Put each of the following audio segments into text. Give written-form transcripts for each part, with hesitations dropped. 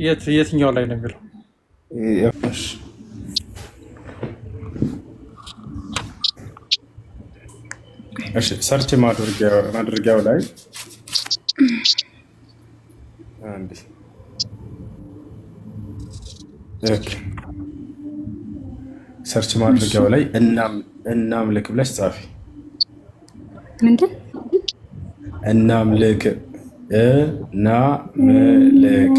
የትኛው ላይ ነው የሚለው? እሺ፣ search ማድረጊያው ላይ አንዴ፣ okay፣ search ማድረጊያው ላይ እናምልክ ብለሽ ጻፊ። ምንድን? እናምልክ፣ እናምልክ።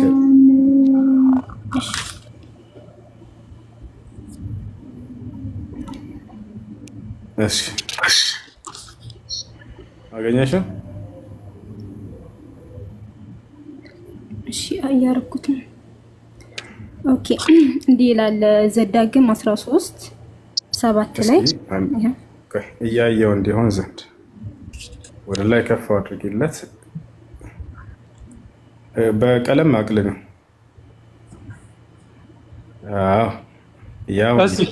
እሺ፣ አገኘሽው? እሺ፣ እያደረኩት ነው። Okay፣ እንዲህ ይላል ዘዳግም 13:7 ላይ። እያየው እንዲሆን ዘንድ ወደ ላይ ከፍ አድርጊለት። በቀለም አቅልሚው። ያው ከዚህ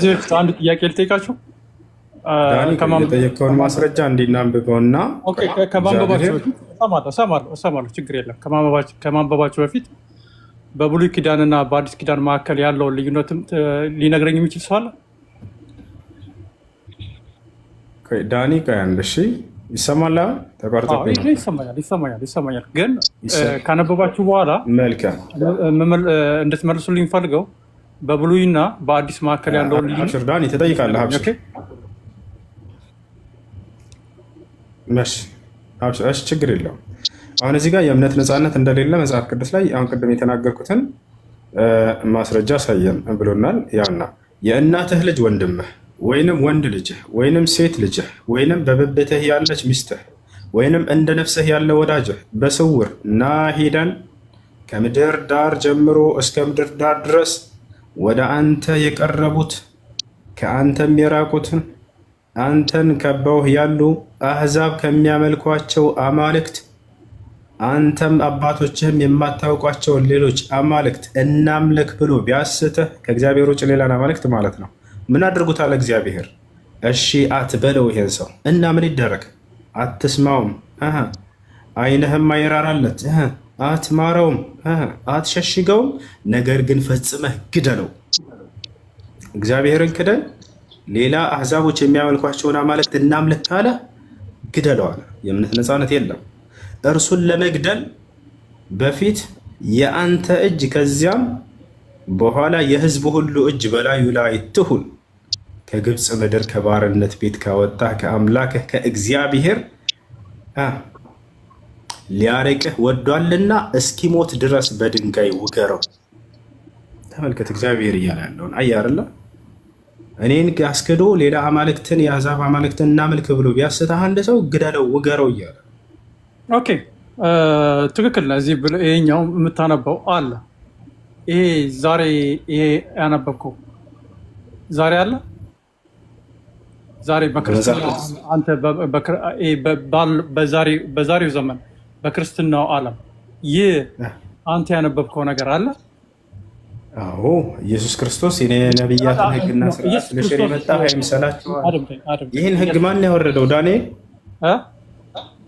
በፊት አንድ ጥያቄ ልጠይቃችሁ። ዳኒ፣ የጠየቀውን ማስረጃ እንዲናንብበውና ከማንበባችሁ በፊት እሰማለሁ፣ ችግር የለም። ከማንበባችሁ በፊት በብሉይ ኪዳንና በአዲስ ኪዳን መካከል ያለውን ልዩነትም ሊነግረኝ የሚችል ሰው አለ? ዳኒ ቆይ አንድ። እሺ፣ ይሰማል? ተቋርጦ ይሰማኛል፣ ይሰማኛል፣ ይሰማኛል። ግን ካነበባችሁ በኋላ መልካም እንድትመልሱልኝ ፈልገው በብሉይና በአዲስ መካከል ያለውን ልዩነት። ዳኒ ትጠይቃለህ። አብሽር፣ እሺ፣ ችግር የለውም። አሁን እዚህ ጋር የእምነት ነፃነት እንደሌለ መጽሐፍ ቅዱስ ላይ አሁን ቅድም የተናገርኩትን ማስረጃ አሳየን ብሎናል። ያውና የእናትህ ልጅ ወንድምህ ወይንም ወንድ ልጅህ ወይንም ሴት ልጅህ ወይንም በብብትህ ያለች ሚስትህ ወይንም እንደ ነፍስህ ያለ ወዳጅህ በስውር ና ሄደን ከምድር ዳር ጀምሮ እስከ ምድር ዳር ድረስ ወደ አንተ የቀረቡት ከአንተም የራቁትን አንተን ከበውህ ያሉ አሕዛብ ከሚያመልኳቸው አማልክት አንተም አባቶችህም የማታውቋቸውን ሌሎች አማልክት እናምልክ ብሎ ቢያስትህ፣ ከእግዚአብሔር ውጭ ሌላን አማልክት ማለት ነው። ምን አድርጉታል እግዚአብሔር? እሺ አትበለው ይሄን ሰው እና ምን ይደረግ? አትስማውም፣ ዓይንህም አይራራለት፣ አትማረውም፣ አትሸሽገውም፣ ነገር ግን ፈጽመህ ግደለው። እግዚአብሔርን ክደን ሌላ አሕዛቦች የሚያመልኳቸውን አማልክት እናምልክ ካለ ግደለው አለ። የእምነት ነፃነት የለም። እርሱን ለመግደል በፊት የአንተ እጅ ከዚያም በኋላ የሕዝቡ ሁሉ እጅ በላዩ ላይ ትሁን። ከግብፅ ምድር ከባርነት ቤት ካወጣህ ከአምላክህ ከእግዚአብሔር ሊያርቅህ ወዷልና እስኪሞት ድረስ በድንጋይ ውገረው። ተመልከት፣ እግዚአብሔር እያለ ያለውን አየህ አይደለ? እኔን አስክዶ ሌላ አማልክትን የአሕዛብ አማልክትን እናምልክ ብሎ ቢያስትህ አንድ ሰው ግደለው፣ ውገረው እያለ። Okay፣ ትክክል ነህ። እዚህ ይሄኛው የምታነበው አለ። ይሄ ዛሬ ይሄ ያነበብከው ዛሬ አለ። ዛሬ በክርስትና አንተ በዛሬው ዘመን በክርስትናው ዓለም ይህ አንተ ያነበብከው ነገር አለ። አዎ፣ ኢየሱስ ክርስቶስ የነቢያትን ሕግና ስርዓት ልሽር የመጣሁ አይምሰላችሁ። ይህን ሕግ ማን ያወረደው? ዳንኤል፣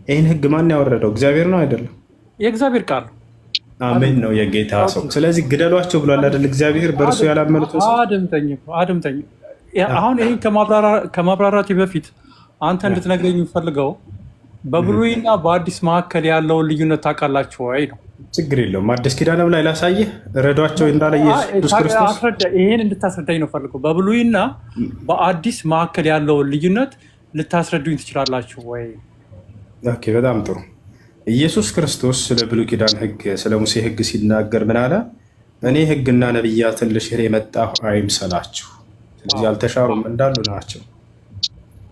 ይህን ሕግ ማን ያወረደው? እግዚአብሔር ነው አይደለም? የእግዚአብሔር ቃል። አሜን ነው የጌታ ሰው። ስለዚህ ግደሏቸው ብሏል አይደል? እግዚአብሔር በእርሱ ያላመኑትን ሰው። አድምጠኝ፣ አድምጠኝ። አሁን ይህን ከማብራራቴ በፊት አንተ እንድትነግረኝ የምፈልገው በብሉይና በአዲስ መካከል ያለውን ልዩነት ታውቃላችሁ ወይ ነው። ችግር የለውም። አዲስ ኪዳንም ላይ ላሳይህ፣ ረዷቸው እንዳለ ኢየሱስ ክርስቶስ። ይህን እንድታስረዳኝ ነው ፈልገው። በብሉይና በአዲስ መካከል ያለውን ልዩነት ልታስረዱኝ ትችላላችሁ ወይ? Okay፣ በጣም ጥሩ። ኢየሱስ ክርስቶስ ስለ ብሉይ ኪዳን ሕግ ስለ ሙሴ ሕግ ሲናገር ምን አለ? እኔ ሕግና ነቢያትን ልሽር የመጣሁ አይምሰላችሁ። ስለዚህ አልተሻሩም፣ እንዳሉ ናቸው።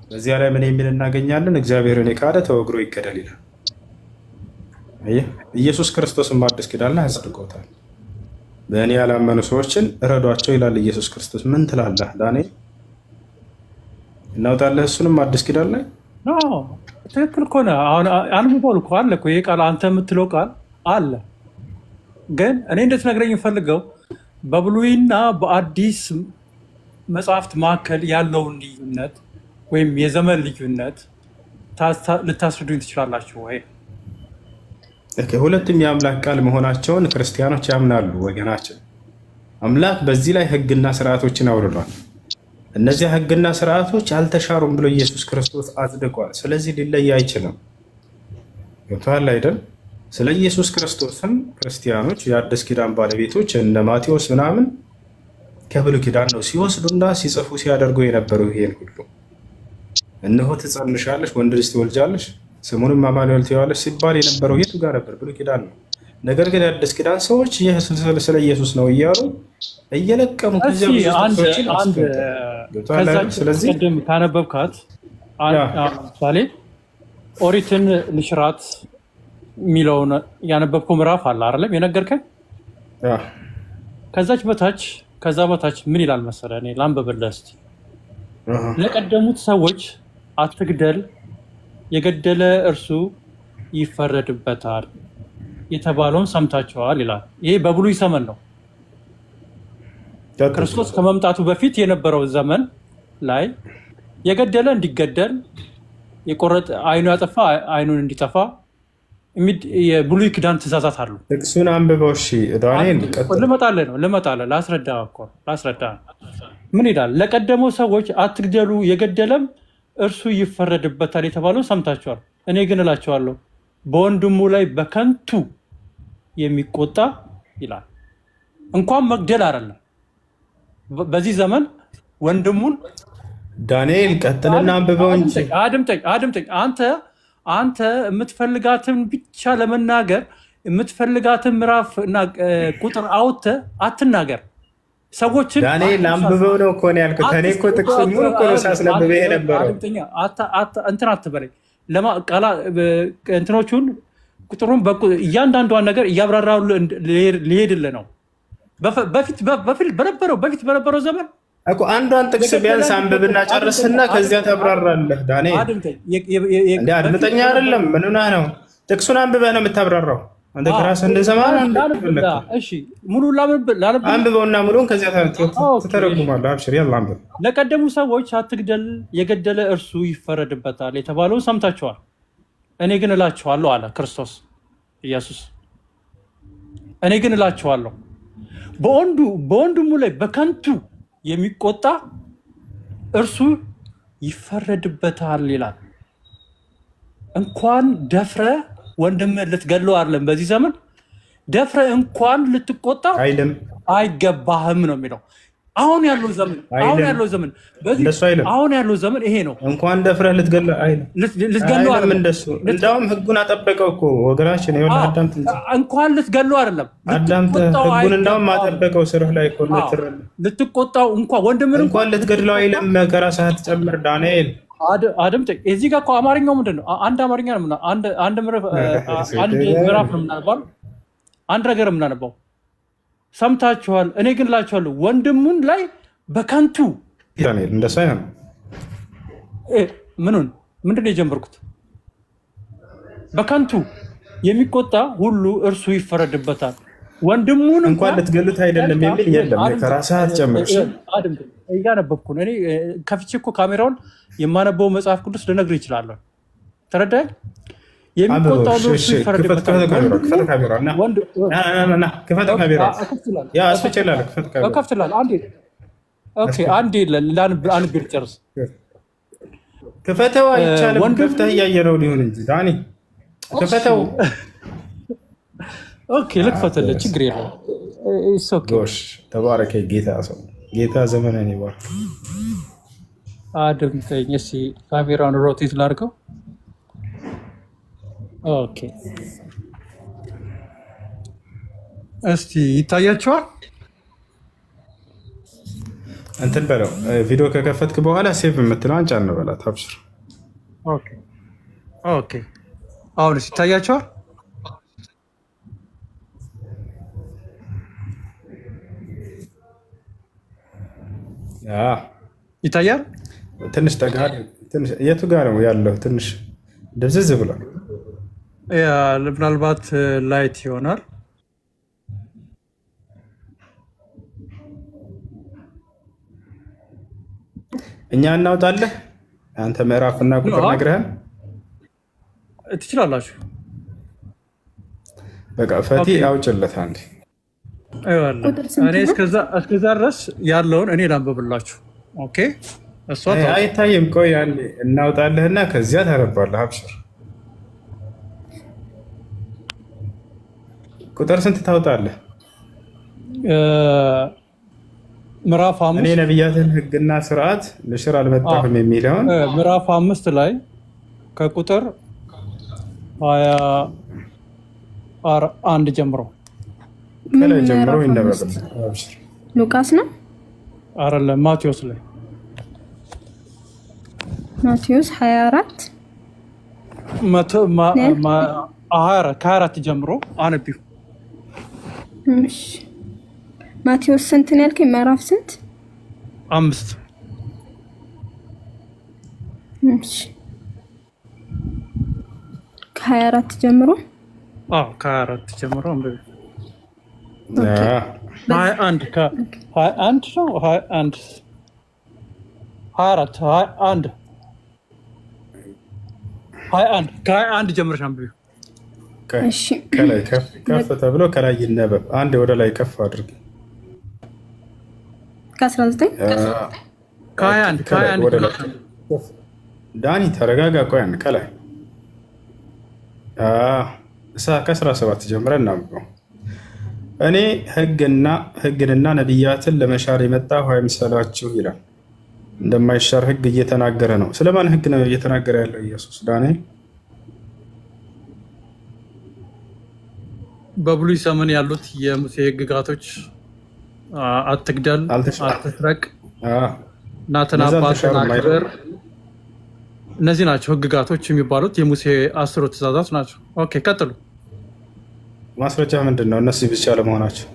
በዚያ ላይ ምን የሚል እናገኛለን? እግዚአብሔርን የካደ ተወግሮ ይገደል ይላል። አየህ፣ ኢየሱስ ክርስቶስን በአዲስ ኪዳን ላይ አጽድቆታል። በእኔ ያላመኑ ሰዎችን እረዷቸው ይላል ኢየሱስ ክርስቶስ። ምን ትላለህ ዳንኤል? እናውጣለህ እሱንም አዲስ ኪዳን ላይ። ትክክል እኮ ነህ። አሁን አንብቧል እኮ፣ አለ እኮ ይሄ ቃል፣ አንተ የምትለው ቃል አለ። ግን እኔ እንድትነግረኝ የምፈልገው በብሉይና በአዲስ መጽሐፍት መካከል ያለውን ልዩነት ወይም የዘመን ልዩነት ልታስረዱኝ ትችላላችሁ ወይ? ሁለቱም የአምላክ ቃል መሆናቸውን ክርስቲያኖች ያምናሉ። ወገናችን አምላክ በዚህ ላይ ሕግና ስርዓቶችን አውርዷል። እነዚያ ሕግና ስርዓቶች አልተሻሩም ብሎ ኢየሱስ ክርስቶስ አጽድቋል። ስለዚህ ሊለይ አይችልም። ገብቶሃል አይደል? ስለ ኢየሱስ ክርስቶስም ክርስቲያኖች የአዲስ ኪዳን ባለቤቶች እነ ማቴዎስ ምናምን ከብሉይ ኪዳን ነው ሲወስዱና ሲጽፉ ሲያደርጉ የነበረው። ይሄን ሁሉ እነሆ ትጸንሻለሽ፣ ወንድ ልጅ ትወልጃለሽ፣ ስሙንም አማኑኤል ትይዋለሽ ሲባል የነበረው የቱ ጋር ነበር? ብሉይ ኪዳን ነው። ነገር ግን የአዲስ ኪዳን ሰዎች ይህ ስለ ኢየሱስ ነው እያሉ እየለቀሙ ከዚያ ብዙ ጥቅሶችን አስቀምጠዋል። ስለዚህ ቅድም ካነበብካት ለምሳሌ ኦሪትን ልሽራት የሚለውን ያነበብከው ምዕራፍ አለ አይደለም የነገርከኝ? ከዛች በታች ከዛ በታች ምን ይላል መሰለህ? እኔ ላንብብልህ እስኪ። ለቀደሙት ሰዎች አትግደል፣ የገደለ እርሱ ይፈረድበታል የተባለውን ሰምታችኋል ይላል። ይሄ በብሉይ ዘመን ነው። ክርስቶስ ከመምጣቱ በፊት የነበረው ዘመን ላይ የገደለ እንዲገደል፣ የቆረጠ አይኑ ያጠፋ አይኑን እንዲጠፋ የብሉይ ኪዳን ትእዛዛት አሉ። ጥቅሱን አንብበው። እሺ ዳንኤል ልመጣልህ ነው ልመጣልህ፣ ላስረዳ እኮ ላስረዳ። ምን ይላል? ለቀደመው ሰዎች አትግደሉ፣ የገደለም እርሱ ይፈረድበታል የተባለው ሰምታችኋል። እኔ ግን እላችኋለሁ በወንድሙ ላይ በከንቱ የሚቆጣ ይላል። እንኳን መግደል አይደለም በዚህ ዘመን ወንድሙን ዳንኤል ቀጥልና አንብበው እንጂ። አድምጠኝ አድምጠኝ። አንተ የምትፈልጋትን ብቻ ለመናገር የምትፈልጋትን ምዕራፍ እና ቁጥር አውጥተህ አትናገር። ሰዎችን ዳንኤል አንብበው ነው እኮ ነው ያልኩት። እኔ እኮ ጥቅሱን ሙሉ እኮ ነው ሳስነብበህ የነበረው። እንትን አትበለኝ። እንትኖቹን ቁጥሩን እያንዳንዷን ነገር እያብራራሁ ሊሄድልህ ነው። በፊት በነበረው ዘመን እኮ አንዷን ጥቅስ ቢያንስ አንብብና ጨርስና ከዚያ ታብራራለህ። ዳንኤል እንደ አድምጠኛ አይደለም። ምን ሆነህ ነው? ጥቅሱን አንብበህ ነው የምታብራራው። አንተ ከራስህ እንደሰማ ነው። እሺ ሙሉ አንብበውና ሙሉን ከዚያ ትተረጉማለህ። አብሽር፣ ያላ አንብብ። ለቀደሙ ሰዎች አትግደል፣ የገደለ እርሱ ይፈረድበታል የተባለውን ሰምታችኋል። እኔ ግን እላችኋለሁ አለ ክርስቶስ ኢየሱስ። እኔ ግን እላችኋለሁ በወንድሙ ላይ በከንቱ የሚቆጣ እርሱ ይፈረድበታል ይላል። እንኳን ደፍረ ወንድምህ ልትገድለው አይደለም፣ በዚህ ዘመን ደፍረ እንኳን ልትቆጣ አይልም፣ አይገባህም ነው የሚለው። አሁን ያለው ዘመን አሁን ያለው ዘመን አሁን ያለው ዘመን ይሄ ነው። እንኳን ደፍረህ ልትገድለው አይልም፣ ልትገድለው አይደለም። እንደሱ እንዳውም ህጉን አጠበቀው እኮ ወገናችን። ይኸውልህ አዳምጥ እንጂ እንኳን ልትገድለው አይደለም፣ አዳምጥ። ህጉን እንዳውም አጠበቀው። ስርህ ላይ እኮ ልትቆጣው እንኳን ወንድምህን እንኳን ልትገድለው አይልም። ከራስህ አትጨምር ዳንኤል። አድምጥ። እዚህ ጋር እኮ አማርኛው ምንድን ነው? አንድ አማርኛ ነው። አንድ ምዕራፍ ነው የምናነባው፣ አንድ ነገር የምናነባው። ሰምታችኋል። እኔ ግን እላችኋለሁ ወንድሙን ላይ በከንቱ ዳንኤል እንደሱ አይሆንም። ምኑን ምንድን ነው የጀመርኩት? በከንቱ የሚቆጣ ሁሉ እርሱ ይፈረድበታል። ወንድሙን እንኳን ልትገሉት አይደለም የሚል የለም። ከራስህ አትጨምር። እያነበብኩ ነው እኔ ከፍቼ እኮ ካሜራውን የማነበው መጽሐፍ ቅዱስ ልነግርህ እችላለሁ። ተረዳኸኝ? የሚቆጣው እርሱ ይፈረድበታል። አንዴ አንብቤ ልጨርስ። ክፈተው፣ አይቻልም። ከፍተህ እያየነው ሊሆን እንጂ ዳኒ ክፈተው። Okay ልክፈትልህ፣ ችግር የለውም። ጎሽ ተባረከ ጌታ ሰው ጌታ ዘመንን ይባርክ። አድምጠኝ እስኪ ካሜራውን rotate ላድርገው። Okay እስቲ ይታያቸዋል። እንትን በለው ቪዲዮ ከከፈትክ በኋላ save የምትለዋን ጫን በላት። አብሽር። Okay okay። አሁንስ ይታያቸዋል? ይታያል። ትንሽ ጠጋ። የቱ ጋር ነው ያለው? ትንሽ ድብዝዝ ብሏል። ምናልባት light ይሆናል። እኛ እናውጣለህ። አንተ ምዕራፍና ቁጥር ነግረህን ትችላላችሁ። በቃ ፈቲ አውጭለት አንዴ። እኔ እስከዛ ድረስ ያለውን እኔ ላንብብላችሁ። Okay እሷ አይታይም። ቆይ አንዴ እናውጣልህና ከዚያ ታነባለህ። አብሽር። ቁጥር ስንት ታውጣለህ? ምዕራፍ 5 እኔ ነቢያትን ሕግና ስርዓት ልሽር አልመጣሁም የሚለውን ምዕራፍ 5 ላይ ከቁጥር 21 ጀምሮ ከላይ ጀምሮ ይነበብልህ። አብሽር። ሉቃስ ነው አይደለም? ማቴዎስ ላይ ማቴዎስ 24 ከ24 ጀምሮ አንቢው። እሺ ማቴዎስ ስንት ነው ያልከኝ? ምዕራፍ ስንት? 5። እሺ ከ24 ጀምሮ። አዎ ከ24 ጀምሮ አንብቢ። 21 ከ21 ነው 21 24 21 21 ከ21 ጀምረሽ አንብቢ። እሺ ከላይ ከፍ ከፍ ተብሎ ከላይ ይነበብ። አንድ ወደ ላይ ከፍ አድርግ። ከ19 ከ21 ከ21 ወደ ላይ ዳኒ ተረጋጋ። ቆይ አንድ ከላይ ከ17 ጀምረን እናንብበው። እኔ ሕግንና ነቢያትን ለመሻር የመጣሁ አይምሰላችሁ ይላል። እንደማይሻር ሕግ እየተናገረ ነው። ስለማን ሕግ ነው እየተናገረ ያለው ኢየሱስ? ዳንኤል በብሉይ ዘመን ያሉት የሙሴ ሕግጋቶች አትግደል፣ አትስረቅ፣ እናትና አባትን አክብር፣ እነዚህ ናቸው ሕግጋቶች የሚባሉት የሙሴ 10 ትእዛዛት ናቸው። Okay ቀጥሉ። ማስረጃ ምንድን ነው እነሱ ብቻ ለመሆናቸው?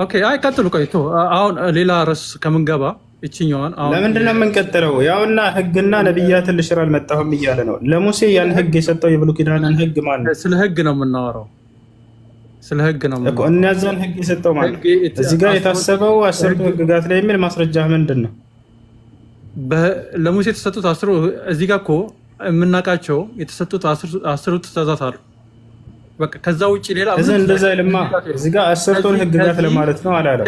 Okay አይ ቀጥሉ። ቆይቶ አሁን ሌላ ርዕስ ከምንገባ እችኛዋን ለምንድን ነው የምንቀጥለው? ያውና ሕግና ነቢያትን ልሽር አልመጣሁም እያለ ነው። ለሙሴ ያን ሕግ የሰጠው የብሉይ ኪዳንን ሕግ ማን ነው? ስለ ሕግ ነው የምናወራው። ስለ ሕግ ነው እኮ እነዛን ሕግ የሰጠው ማን ነው? እዚህ ጋር የታሰበው 10ቱ ሕግጋት ላይ የሚል ማስረጃ ምንድን ነው? ለሙሴ የተሰጡት 10 እዚህ ጋር እኮ የምናውቃቸው የተሰጡት 10 ትእዛዛት አሉ። በቃ ከዛ ውጪ ሌላ እዚህ እንደዛ ይልማ። እዚህ ጋር 10ቱን ሕግጋት ለማለት ነው አላለም።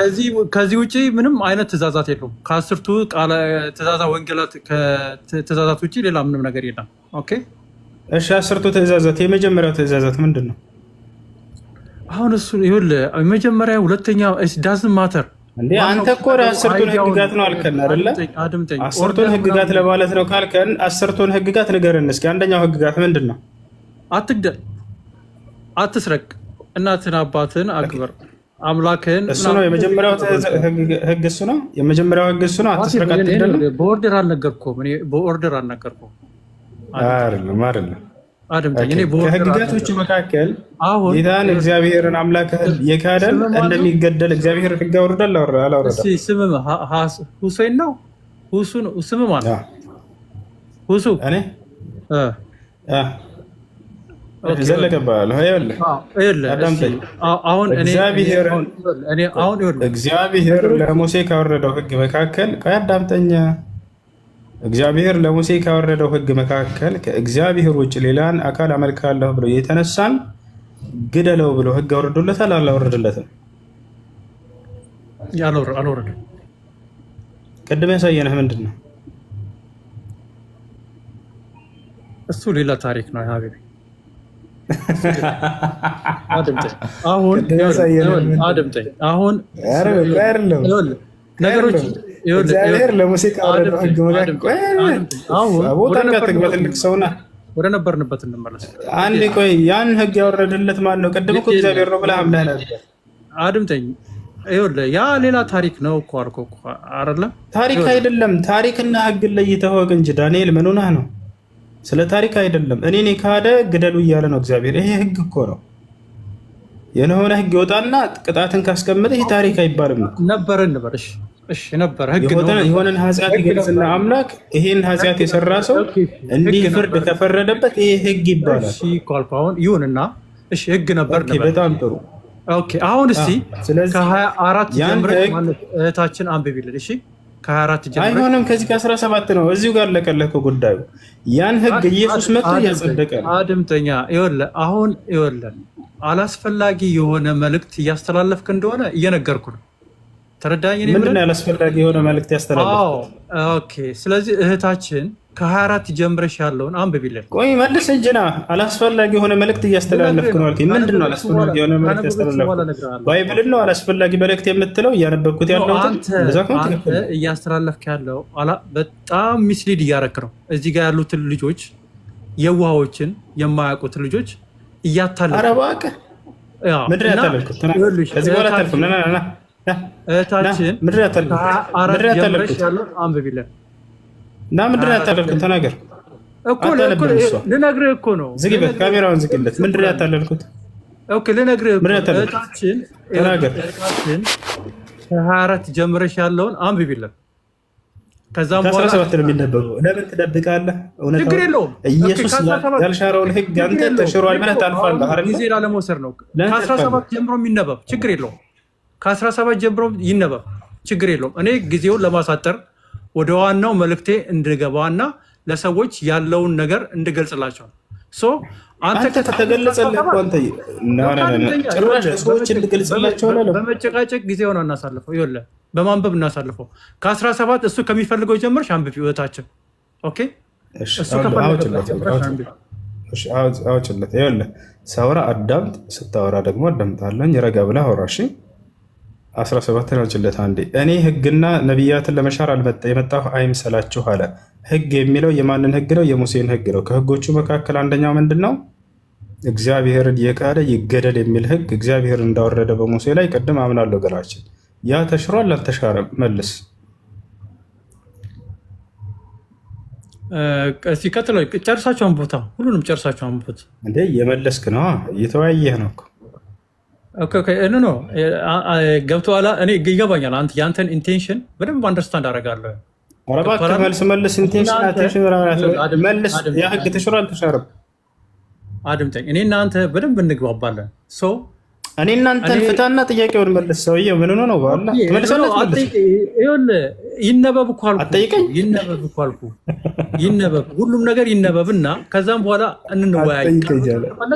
ከዚህ ውጪ ምንም አይነት ትእዛዛት የለውም። ከ10ቱ ቃለ ትእዛዛት ወንጌላት ከትእዛዛት ውጪ ሌላ ምንም ነገር የለም። Okay እሺ 10ቱ ትእዛዛት የመጀመሪያው ትእዛዛት ምንድን ነው? አሁን እሱ ይኸውልህ መጀመሪያ ሁለተኛ doesn't matter እንዴ አንተ እኮ 10ቱን ሕግጋት ነው አልከን አይደለ? 10ቱን ሕግጋት ለማለት ነው ካልከን 10ቱን ሕግጋት ንገረን እስኪ። አንደኛው ሕግጋት ምንድን ነው? አትግደል፣ አትስረቅ፣ እናትን አባትን አክብር፣ አምላክህን። እሱ ነው የመጀመሪያው ሕግ፣ እሱ ነው የመጀመሪያው ሕግ፣ እሱ ነው። አትስረቅ፣ አትግደል። በ order አልነገርኩህም እኔ በ order አልነገርኩህም። አይደለም አይደለም፣ አድምጠኝ። እኔ ከሕግጋቶቹ መካከል ጌታን እግዚአብሔርን አምላክህን የካደን እንደሚገደል እግዚአብሔር ሕግ አውርዷል አላወረደም? ስምም ሁሴን ነው ሁሱ ነው ስም ማለት ሁሱ እኔ ዘለቀ እባላለሁ። ይኸውልህ እግዚአብሔር ለሙሴ ካወረደው ሕግ መካከል ቆይ አዳምጠኝ። እግዚአብሔር ለሙሴ ካወረደው ሕግ መካከል ከእግዚአብሔር ውጭ ሌላን አካል አመልካለሁ ብሎ የተነሳን ግደለው ብሎ ሕግ አወርዶለታል አላወረደለትም? አልወረደም። ቅድም ያሳየንህ ምንድን ነው? እሱ ሌላ ታሪክ ነው ሀቢቢ። አድምጠኝ አሁን አድምጠኝ አሁን ነገሮች እግዚአብሔር ለሙሴ ካወረደው ሕግ መካከል ትልቅ ሰው ነህ። ወደ ነበርንበት እንመለስ። አንዴ ቆይ፣ ያን ሕግ ያወረደለት ማን ነው? ቅድም እኮ እግዚአብሔር ነው ብለህ አምነህ ነበር። አድምጠኝ፣ ይኸውልህ ያ ሌላ ታሪክ ነው እኮ አልኩህ እኮ አይደለም። ታሪክ አይደለም። ታሪክና ሕግን ለይተህ እወቅ እንጂ ዳንኤል፣ ምን ሆነህ ነው? ስለ ታሪክ አይደለም። እኔን የካደ ግደሉ እያለ ነው እግዚአብሔር። ይሄ ሕግ እኮ ነው። የሆነ ሕግ ይወጣና ቅጣትን ካስቀመጠ ይሄ ታሪክ አይባልም ነበር እንበል። እሺ እሺ ነበር ሕግ ነው። የሆነን ኃጢአት ይገልጽና አምላክ ይሄን ኃጢአት የሰራ ሰው እንዲህ ፍርድ ከፈረደበት ይሄ ሕግ ይባላል። እሺ እኮ አልኩህ። አሁን ይሁንና እሺ ሕግ ነበር Okay፣ በጣም ጥሩ። Okay አሁን እስቲ ከ24 ጀምረን ማለት እህታችን አንብቢልን። እሺ ከ24 ጀምረሽ አይሆንም። ከዚህ ከ17 ነው። እዚሁ ጋር ለቀለህ እኮ ጉዳዩ። ያን ህግ ኢየሱስ መጥቶ እያጸደቀ ነው። አድምጠኛ፣ ይኸውልህ አሁን ይኸውልህ አላስፈላጊ የሆነ መልእክት እያስተላለፍክ እንደሆነ እየነገርኩ ነው። ተረዳኝ? እኔ ምንድን የምልህ ነው ያላስፈላጊ የሆነ መልእክት አዎ፣ ያስተላለፍኩት? Okay። ስለዚህ እህታችን ከ24 ጀምረሽ ያለውን አንብቢልን። ቆይ መልስ እንጂና አላስፈላጊ የሆነ መልእክት እያስተላለፍክ ነው አልከኝ። ምንድን ነው አላስፈላጊ የሆነ መልእክት ያስተላለፍኩት? Bible ን ነው አላስፈላጊ መልእክት የምትለው? እያነበብኩት ያለሁትን አንተ እንደዛ ከሆነ አንተ ትክክል ነው። እያስተላለፍክ ያለው በጣም mislead እያረክ ነው። እዚህ ጋር ያሉትን ልጆች የዋሆችን የማያውቁትን ልጆች እያታለልክ ኧረ ነው። እባክህ ያው ምንድን ነው እና ያታለልኩት? ተናገር። ይኸውልሽ ከዚህ በኋላ አታልፍም። ና ና ና ና ና። እህታችን ምንድን ነው ያታለልኩት? ከ24 ምንድን ነው ጀምረሽ ያታለልኩት? ያለውን አንብቢልን ና ምንድን ነው ያታለልኩት? ተናገር። እኮ አታነብም እሷ። ልነግርህ እኮ ነው። ዝግበት፣ ልነግርህ ካሜራውን ዝግለት። ምንድን ነው ያታለልኩት? Okay፣ ልነግርህ እኮ ምንድን ነው ነው። ያታለልኩት? እህታችን ተናገር። እህታችን ከ24 ጀምረሽ ያለውን አንብቢልን። ከዛም በኋላ ከ17 ነው የሚነበበው። ለምን ትደብቃለህ? ችግር እውነታውን የለውም። Okay፣ ኢየሱስ ከ17 ያልሻረውን ህግ ችግር አንተ የለውም። ተሽሯል ብለህ ታልፋለህ አሁን አይደለ? ጊዜ ላለመውሰድ ነው። ለምን ታልፋለህ? ከ17 ጀምሮ የሚነበብ ችግር የለውም። ከ17 ጀምሮ ይነበብ ችግር የለውም። እኔ ጊዜውን ለማሳጠር ወደ ዋናው መልእክቴ እንድገባና ለሰዎች ያለውን ነገር እንድገልጽላቸው ነው። So አንተ አንተ ከተገለጸልህ እኮ አንተ ና ና ና ና፣ ጭራሽ ለሰዎች እንድገልጽላቸው አላለም። በመጨቃጨቅ ጊዜውን አናሳልፈው። ይኸውልህ በማንበብ እናሳልፈው። ከ17 እሱ ከሚፈልገው ጀምረሽ አንብቢ እህታችን። Okay፣ እሺ እሱ አሁን ከፈለገበት አውጭለት፣ ጀምረሽ አንብቢ። እሺ አውጭለት። ይኸውልህ ሳውራ አዳምጥ፣ ስታወራ ደግሞ አዳምጣለኝ። ረጋ ብለህ አውራ። እሺ 17 አውጭለት አንዴ። እኔ ህግና ነቢያትን ለመሻር የመጣሁ አይምሰላችሁ አለ። ህግ የሚለው የማንን ህግ ነው? የሙሴን ህግ ነው። ከህጎቹ መካከል አንደኛው ምንድን ነው? እግዚአብሔርን የካደ ይገደል የሚል ህግ እግዚአብሔር እንዳወረደ በሙሴ ላይ ቅድም አምናለሁ ገላችን። ያ ተሽሯል አልተሻረም? መልስ። እስኪ ቀጥለው ጨርሳችሁ አንብቡታ። ሁሉንም ጨርሳችሁ አንብቡት። እንዴ እየመለስክ ነው፣ እየተወያየህ ነው እኮ። Okay okay፣ no no፣ ገብቶሃል። እኔ ይገባኛል። አንተ ያንተን intention በደንብ understand አደርጋለሁ። ኧረ እባክህ ገብቶሃል? መልስ መልስ። Intention እናንተ Attention አድምጠኝ፣ መልስ። ያ ህግ ተሽሯል አልተሻረም? አድምጠኝ። እኔ እናንተ በደንብ እንግባባለን። So እኔ እናንተን እኔ ፍታና ጥያቄውን መልስ። ሰውዬው ምን ሆኖ ነው? በኋላ ትመልሳለህ አትመልስም? ይኸውልህ ይነበብ እኮ አልኩህ። አትጠይቀኝ? ይነበብ እኮ አልኩህ። ይነበብ፣ ሁሉም ነገር ይነበብና ከዛም በኋላ እንወያይ። አትጠይቀኝ አለ።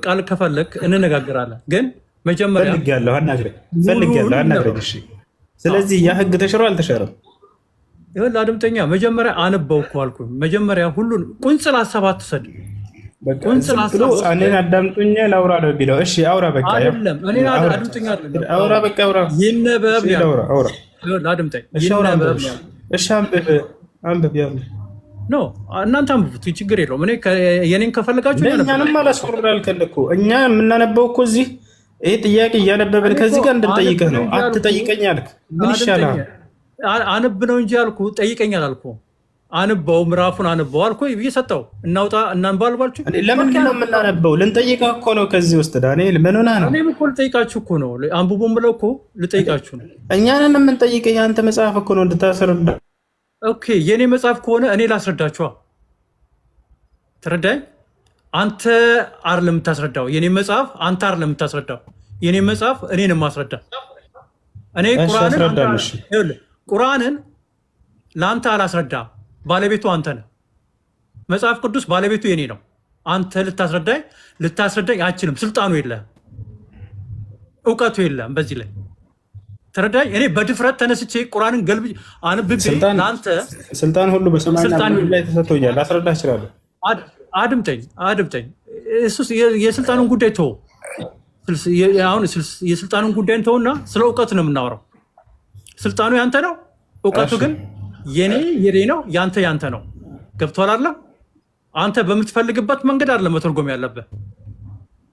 ቃል ከፈለክ እንነጋገራለን። ግን መጀመሪያ ፈልጌያለሁ፣ አናግረኝ። ፈልጌያለሁ፣ አናግረኝ። እሺ። ስለዚህ ያ ህግ ተሽሯል አልተሻረም? ይኸውልህ አድምጠኛ፣ መጀመሪያ አንበው እኮ አልኩህ። መጀመሪያ ሁሉን ቁንጽል ሀሳብ አትውሰድ። በቃ ቁንጽል ዝም ብሎ ሀሳብ እኔን አዳምጡኝ ላውራ ነው የሚለው። እሺ አውራ፣ በቃ ያው አይደለም። እኔን አውራ፣ አድምጠኛ አይደለም። አውራ፣ በቃ አውራ። ይነበብ እሺ ያልኩህ። አውራ፣ አውራ። ይኸውልህ አድምጠኝ፣ እሺ አውራ፣ ይነበብ አንብብ። ያልኩህ። እሺ አንብብ፣ አንብብ፣ ያው No እናንተ አንብቡት፣ ችግር የለውም። እኔ የኔን ከፈለጋችሁ እኔ እኛንም አነብላለሁ። አላስወራልከን እኮ እኛ የምናነበው እኮ እዚህ ይህ ጥያቄ እያነበብን እኔ ከዚህ እኮ ጋር እንድንጠይቅህ አንብ ነው። ነው እንጂ ያልኩህ አትጠይቀኝ አልክ። ምን ይሻላል? አድምጠኝ፣ አንብ ነው እንጂ ያልኩህ ጠይቀኝ አላልኩህም። አንበው፣ ምዕራፉን አንበው አልኩህ ብዬ ሰጠው። እናውጣ እናንባ አልባችሁ። ለምንድን ነው የምናነበው? ልንጠይቅህ እኮ ነው። ከዚህ ውስጥ ዳንኤል ምን ሆነህ ነው? እኔም እኮ ልጠይቃችሁ እኮ ነው። አንብቦ የምለው እኮ ልጠይቃችሁ ነው። እኛንን የምንጠይቅህ የአንተ መጽሐፍ እኮ ነው እንድታስረዳ። Okay የእኔ መጽሐፍ ከሆነ እኔ ላስረዳችኋ። ተረዳኝ። አንተ አይደለም የምታስረዳው። የኔ መጽሐፍ አንተ አይደለም የምታስረዳው። የኔ መጽሐፍ እኔን የማስረዳ እኔ እሺ ቁርአንን አንተ አስረዳን። እሺ ይኸውልህ፣ ቁርአንን ለአንተ አላስረዳ፣ ባለቤቱ አንተ ነህ። መጽሐፍ ቅዱስ ባለቤቱ የኔ ነው። አንተ ልታስረዳኝ አችልም። ስልጣኑ የለህም፣ እውቀቱ የለህም። በዚህ ላይ ተረዳኝ። እኔ በድፍረት ተነስቼ ቁርአንን ገልብ አንብቤ ስልጣን ለአንተ ስልጣን ሁሉ በሰማይና ስልጣን በምድር ላይ ተሰጥቶኛል። ላስረዳህ እችላለሁ። አድምጠኝ አድምጠኝ። እሱስ የስልጣኑን ጉዳይ ተወው። አሁን የስልጣኑን ጉዳይ ተውና ስለ እውቀቱ ነው የምናወራው። ስልጣኑ ያንተ ነው፣ እውቀቱ እሺ ግን የኔ የኔ ነው፣ ያንተ ያንተ ነው። ገብቶሃል አይደለ? አንተ በምትፈልግበት መንገድ አይደለም መተርጎም ያለብህ።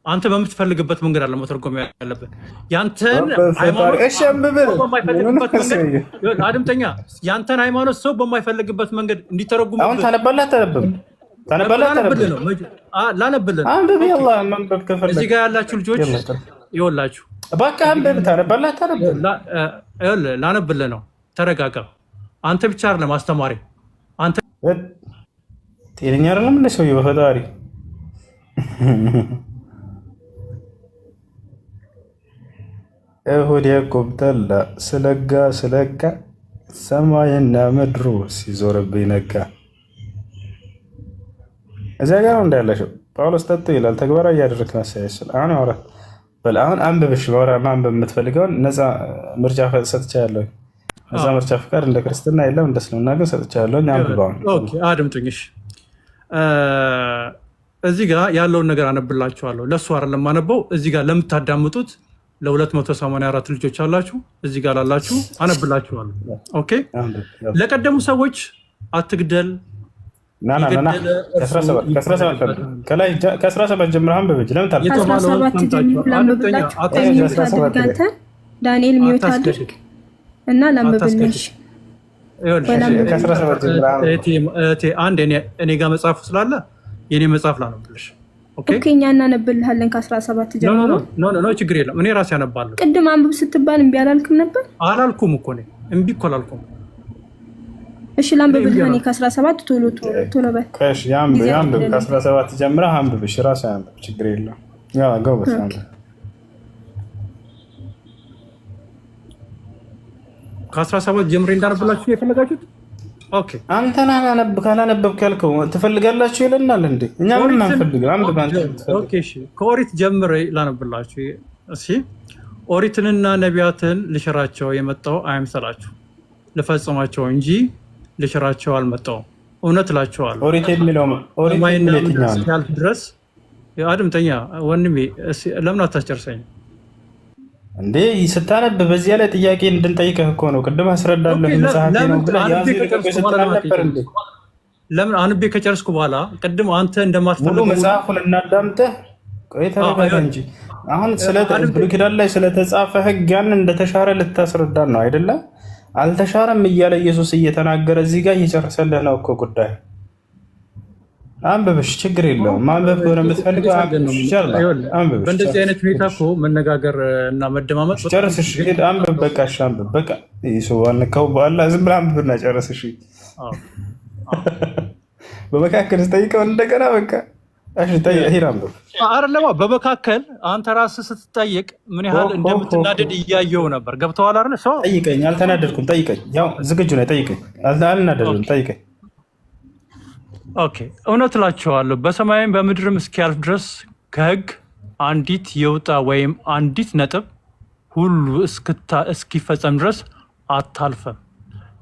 አንተ በምትፈልግበት መንገድ አይደለም መተርጎም ያለብህ። ያንተን በፈጣሪ ሃይማኖት እሺ አንብብ። ሰው ምን ሆነህ በማይፈልግበት መንገድ ሰውዬው? ይኸውልህ፣ አድምጠኛ፣ ያንተን ሃይማኖት ሰው በማይፈልግበት መንገድ አሁን እንዲተረጉምብህ ታነባለህ አታነብም? ታነባለህ ላነብልህ አታነብም? ነው ላነብልህ ነው። አንብብ። Okay يلا ማንበብ እዚህ ከፈለግ ጋር ያላችሁ ልጆች يلا ጥሩ። ይኸውላችሁ፣ እባክህ አንብብ። ታነባለህ አታነብም? ይኸውልህ ላነብልህ ነው። ተረጋጋ። አንተ ብቻ አይደለም አስተማሪ፣ አንተ ጤነኛ አይደለም እንደ ሰውዬው በፈጣሪ። እሁድ የቁብ ጠላ ስለጋ ስለጋ ሰማይና ምድሩ ሲዞርብኝ ነጋ። እዚያ ጋር ነው እንዳለሽው። ጳውሎስ ጠጡ ይላል። ተግባራዊ እያደረግክ መሰለኝ። አሁን አውራ በል አሁን አንብብሽ። ማንበብ የምትፈልገውን ነፃ ምርጫ ሰጥቻለሁ። ነፃ ምርጫ ፍቃድ እንደ ክርስትና የለም፣ እንደ እስልምና ግን ሰጥቻለሁ። አንብብ አሁን። Okay፣ አድምጡኝ። እሺ፣ እዚህ ጋር ያለውን ነገር አነብላችኋለሁ። ለእሱ አይደለም ማነበው፣ እዚህ ጋር ለምታዳምጡት ለ284 ልጆች አላችሁ፣ እዚህ ጋር ላላችሁ አነብላችኋለሁ። Okay፣ ለቀደሙ ሰዎች አትግደል ና ና ና፣ የገደለ እርሱ ከ17 ጀምረህ አንብብ እንጂ ለምን ታልፍ? የተባለውን ከ17 ጀምሮ ሰምታችኋል። አድምጠኛ፣ ላንብብላችሁ። ቆይ mute አድርግ አንተ ዳንኤል፣ mute አታስገድድ፣ አድርግ እና ላንብብልሽ። አታስገድድ። ይኸውልሽ፣ ወይ ላንብብልሽ። ከ17 ጀምረህ አንብብ። እህቴ፣ አንድ እኔ ጋር መጽሐፉ ስላለ የኔ መጽሐፍ ላነብልሽ። Okay፣ Okay፣ እኛ እናነብልሃለን ከ17 No ጀምሮ። No no no፣ ችግር የለም፣ እኔ ራሴ አነባለሁ። ቅድም አንብብ ስትባል እምቢ አላልክም ነበር? አላልኩም እኮ፣ እኔ እምቢ እኮ አላልኩም። እሺ ላንብብልህ እኔ ከ17፣ ቶሎ ቶሎ ቶሎ በል። እሺ፣ ያንብብ ያንብብ። ከ17 ጀምረህ አንብብ። እሺ፣ ራሱ ያንብብ፣ ችግር የለውም። ያ ጎበዝ፣ አንብብ። ከ17 ጀምሬ እንዳነብላችሁ የፈለጋችሁት? Okay። አንተን ካላነበብክ ያልከው ትፈልጋላችሁ ይለናል እንዴ? እኛ ምንም አንፈልግም። አንብብ አንተ የምትፈልግ። Okay፣ እሺ፣ ከኦሪት ጀምሬ ላነብላችሁ። እሺ፣ ኦሪትንና ነቢያትን ልሽራቸው የመጣው አይምሰላችሁ፣ ልፈጽማቸው እንጂ ልሽራቸው አልመጣሁም። እውነት እላችኋለሁ ኦሪት የሚለው ኦሪት ሰማይና የሚለው ምድር የትኛው ነው? እስኪያልፍ ድረስ። አድምጠኛ ወንድሜ፣ እስኪ ለምን አታስጨርሰኝ? እንዴ ስታነብ በዚያ ላይ ጥያቄ እንድንጠይቅህ እኮ ነው። ቅድም አስረዳለሁ Okay፣ መጽሐፌ ነው ለምን ብለህ አንብቤ ያዙ ይልቀቁ ከጨረስኩ ስትል በኋላ ለምን አልነበር እንዴ? ለምን አንብቤ ከጨረስኩ በኋላ ቅድም አንተ ሙሉ እንደማትፈልገው ሁሉ መጽሐፉን እናዳምጠህ። ቆይ ተረጋጋ እንጂ። አሁን ስለ ብሉይ ኪዳን ላይ ስለተጻፈ ሕግ ያን እንደተሻረ ልታስረዳን ነው አይደለም? አልተሻረም እያለ ኢየሱስ እየተናገረ እዚህ ጋር እየጨረሰልህ ነው እኮ ጉዳይ። አንብብሽ፣ ችግር የለውም። ማንበብ ከሆነ የምትፈልገው አንብብሽ፣ ይቻላል። አንብብሽ፣ በእንደዚህ አይነት ሁኔታ እኮ መነጋገር እና መደማመጥ በጣም ጨርስሽ፣ ሂድ አንብብ። በቃ እሺ፣ አንብብ። በቃ ይህ አልነካው በኋላ ዝም ብለህ አንብብና ጨርስሽ። አዎ። በመካከል ስጠይቀው እንደገና በቃ እሺ፣ ሂድ አንብብ። አይደለማ፣ በመካከል አንተ ራስህ ስትጠይቅ ምን ያህል ሆ፣ ሆ፣ ሆ። እንደምትናደድ እያየው ነበር። ገብተዋል አይደል? ሰው ጠይቀኝ፣ አልተናደድኩም። ጠይቀኝ፣ ያው ዝግጁ ነኝ። ጠይቀኝ፣ አልናደድኩም። ጠይቀኝ። Okay። እውነት እላችኋለሁ በሰማይም በምድርም እስኪያልፍ ድረስ ከሕግ አንዲት የውጣ ወይም አንዲት ነጥብ ሁሉ እስኪፈጸም ድረስ አታልፍም።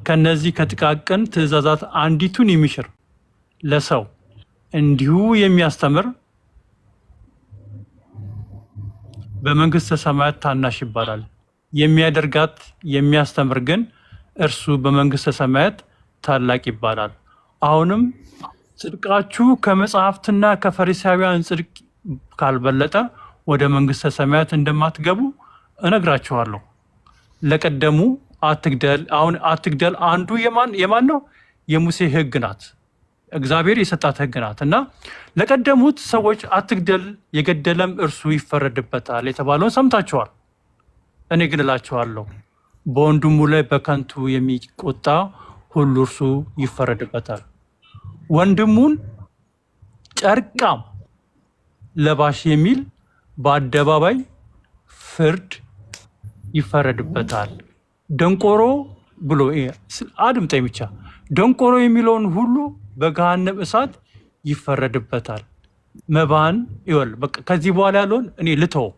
ከነዚህ ከጥቃቅን ትእዛዛት አንዲቱን የሚሽር፣ ለሰው እንዲሁ የሚያስተምር በመንግስተ ሰማያት ታናሽ ይባላል። የሚያደርጋት የሚያስተምር ግን እርሱ በመንግስተ ሰማያት ታላቅ ይባላል። አሁንም ጽድቃችሁ ከመጽሐፍትና ከፈሪሳውያን ጽድቅ ካልበለጠ ወደ መንግስተ ሰማያት እንደማትገቡ እነግራችኋለሁ። ለቀደሙ አትግደል። አሁን አትግደል አንዱ የማን ነው? የሙሴ ሕግ ናት። እግዚአብሔር የሰጣት ሕግ ናት እና ለቀደሙት ሰዎች አትግደል፣ የገደለም እርሱ ይፈረድበታል የተባለውን ሰምታችኋል። እኔ ግን እላችኋለሁ በወንድሙ ላይ በከንቱ የሚቆጣ ሁሉ እርሱ ይፈረድበታል። ወንድሙን ጨርቃም ለባሽ የሚል በአደባባይ ፍርድ ይፈረድበታል። ደንቆሮ ብሎ፣ አድምጠኝ ብቻ፣ ደንቆሮ የሚለውን ሁሉ በገሃነም እሳት ይፈረድበታል። መባህን ይወል በቃ ከዚህ በኋላ ያለውን እኔ ልተው።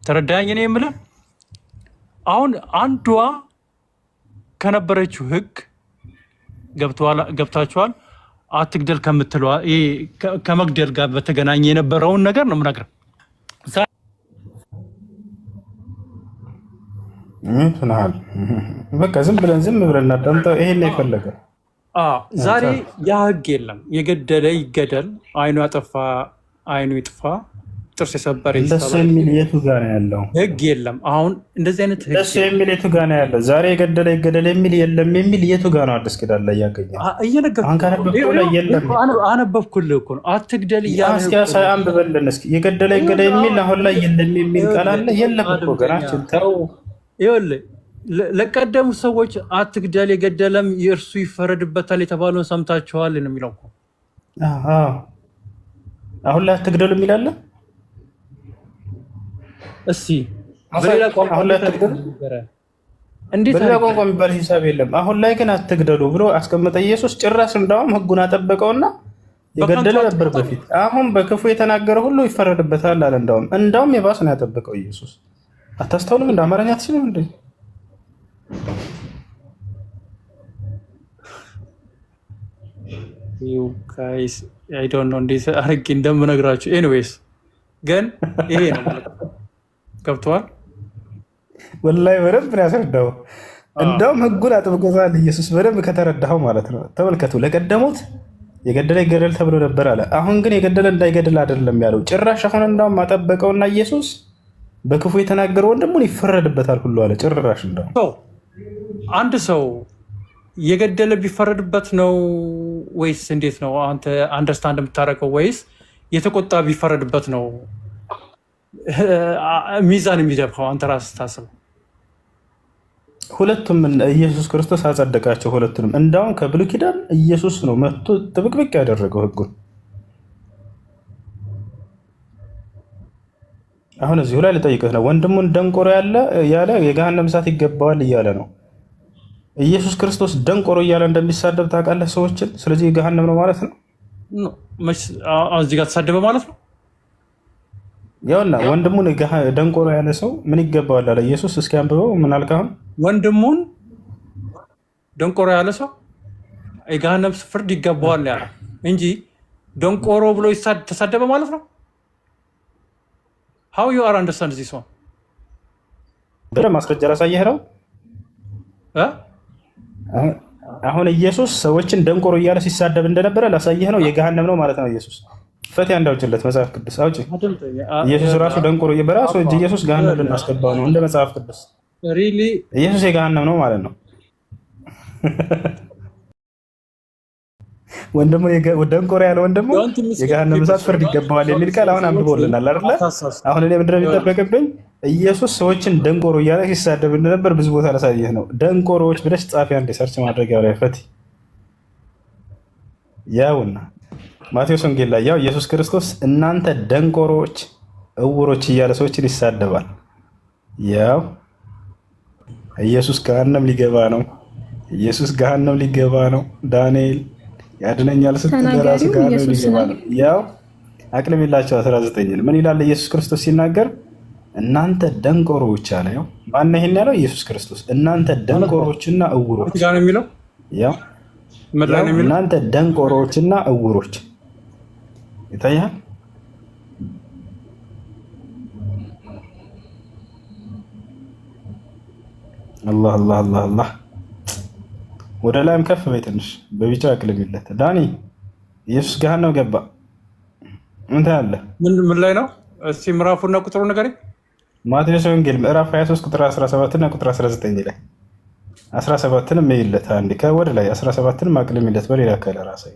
ተረዳኝ። እኔ የምልህ አሁን አንዷ ከነበረችው ህግ ገብታችኋል። አትግደል ከምትለዋ ይሄ ከመግደል ጋር በተገናኘ የነበረውን ነገር ነው የምነግርህ። ምን ሆነሃል? በቃ ዝም ብለን እናዳምጠው። ይሄን ነው የፈለገው። አዎ፣ ዛሬ ያ ህግ የለም። የገደለ ይገደል፣ አይኑ ያጠፋ አይኑ ይጥፋ፣ ጥርስ የሰበረ እንደሱ ይሰበር። የሚል የቱ ጋር ነው ያለው? ህግ የለም። አሁን እንደዚህ አይነት ህግ እንደሱ የሚል የቱ ጋር ነው ያለው? ዛሬ የገደለ ይገደል የሚል የለም የሚል የቱ ጋር ነው? አዲስ ኪዳን ላይ ያገኘው? እየነገርኩህ አሁን ካነበብከው ላይ የለም። አነበብኩልህ እኮ ነው። አትግደል እያለ እስኪ ያሳይ፣ አንብበልን እስኪ። የገደለ ይገደል የሚል አሁን ላይ የለም የሚል ቃል አለ? የለም እኮ ገናችን። ተው። ይኸውልህ፣ ለቀደሙ ሰዎች አትግደል የገደለም የእርሱ ይፈረድበታል የተባለውን ሰምታችኋል ነው የሚለው እኮ። አዎ። አሁን ላይ አትግደሉ የሚል አለ? እስቲ በሌላ ቋንቋ አሁን ላይ አትግደሉ ነበረ። እንዴት በሌላ አድርጌ ቋንቋ የሚባል ሂሳብ የለም። አሁን ላይ ግን አትግደሉ ብሎ አስቀመጠ ኢየሱስ። ጭራሽ እንዳውም ሕጉን አጠበቀውና በከንቱ የገደለ ነበር አትቆጣ። በፊት፣ አሁን በክፉ የተናገረ ሁሉ ይፈረድበታል አለ። እንዳውም የባሰ ነው ያጠበቀው ኢየሱስ። አታስተውልም? እንደ አማርኛ አትችልም እንዴ? You guys, I don't know እንዴት አድርጌ እንደምነግራችሁ። Anyways ግን ይሄ ነው ማለት ነው። ገብቶሃል? ወላሂ በደንብ ነው ያስረዳው። እንዳውም ሕጉን አጥብቆታል ኢየሱስ በደንብ ከተረዳኸው ማለት ነው። ተመልከቱ፣ ለቀደሙት የገደለ ይገደል ተብሎ ነበር አለ። አሁን ግን የገደለ እንዳይገድል አይደለም ያለው። ጭራሽ አሁን እንዳውም አጠበቀውና ኢየሱስ በክፉ የተናገረ ወንድሙን ይፈረድበታል ሁሉ አለ። ጭራሽ እንዳውም ሰው አንድ ሰው የገደለ ቢፈረድበት ነው ወይስ እንዴት ነው አንተ understand የምታደርገው? ወይስ የተቆጣ ቢፈረድበት ነው ሚዛን የሚደፋው? አንተ ራስህ ስታስበው። ሁለቱም ኢየሱስ ክርስቶስ አጸደቃቸው። ሁለቱንም እንዳውም ከብሉይ ኪዳን ኢየሱስ ነው መጥቶ ጥብቅብቅ ያደረገው ሕጉን። አሁን እዚሁ ላይ ልጠይቅህ ነው። ወንድሙን ደንቆሮ ያለ የገሃነም እሳት ይገባዋል እያለ ነው። ኢየሱስ ክርስቶስ ደንቆሮ እያለ እንደሚሳደብ ታውቃለህ ሰዎችን። ስለዚህ የገሃነም ነው ማለት ነው። No፣ መች እዚህ ጋር ተሳደበ ማለት ነው። ያውና ወንድሙን ደንቆሮ ያለ ሰው ምን ይገባዋል አለ ኢየሱስ። እስኪ አንብበው። ምን አልክ አሁን? ወንድሙን ደንቆሮ ያለ ሰው የገሃነም ፍርድ ይገባዋል ያለ እንጂ ደንቆሮ ብሎ ተሳደበ ማለት ነው። How you are understand this one? በደንብ ማስረጃ ላሳየህ ነው። አሁን ኢየሱስ ሰዎችን ደንቆሮ እያለ ሲሳደብ እንደነበረ ላሳየህ ነው። የገሃነም ነው ማለት ነው። ኢየሱስ ፈቲ አንድ አውጭለት መጽሐፍ ቅዱስ አውጪ። ኢየሱስ ራሱ ደንቆሮ በራሱ እጅ ኢየሱስ ገሃነም ልናስገባው ነው እንደ መጽሐፍ ቅዱስ። Really? ኢየሱስ የገሃነም ነው ማለት ነው። ወንድሙ ደንቆሮ ያለ ወንድሙ የገሃነም እሳት ፍርድ ይገባዋል የሚል ቃል አሁን አንብቦልናል አይደለ? አሁን እኔ ምንድነው የሚጠበቅብኝ? ኢየሱስ ሰዎችን ደንቆሮ እያለ ሲሳደብ እንደነበር ብዙ ቦታ ላሳየህ ነው። ደንቆሮዎች ብለሽ ጻፊ አንዴ search ማድረጊያው ላይ ፈቲ። ያውና ማቴዎስ ወንጌል ላይ ያው ኢየሱስ ክርስቶስ እናንተ ደንቆሮዎች እውሮች እያለ ሰዎችን ይሳደባል። ያው ኢየሱስ ገሃነም ሊገባ ነው። ኢየሱስ ገሃነም ሊገባ ነው። ዳንኤል ያድነኛል ስትል ራሱ ተናጋሪው ገሃነም ኢየሱስ ሊገባ ነው። ነው። ያው አቅልሚላቸው 19 ምን ይላል ኢየሱስ ክርስቶስ ሲናገር? እናንተ ደንቆሮዎች አለ። ያው ማነው ይሄን ያለው? ኢየሱስ ክርስቶስ። እናንተ ደንቆሮችና እውሮች ጋር ነው የሚለው። ያው ምን ላይ ያው ነው የሚለው? እናንተ ደንቆሮችና እውሮች ይታያል። አላህ አላህ አላህ አላህ። ወደ ላይም ከፍ በይ ትንሽ በቢጫ አቅልሚለት። ዳኒ ኢየሱስ ገሃነም ገባ። ምን ታያለህ? ምን ላይ ነው? እስቲ ምዕራፉና ቁጥሩ ንገረኝ። ማቴዎስ ወንጌል ምዕራፍ 23 ቁጥር 17 እና ቁጥር 19 ላይ 17ንም እይለት አንዴ ከወደ ላይ 17ንም አቅልሚለት በሌላ color አሳይ።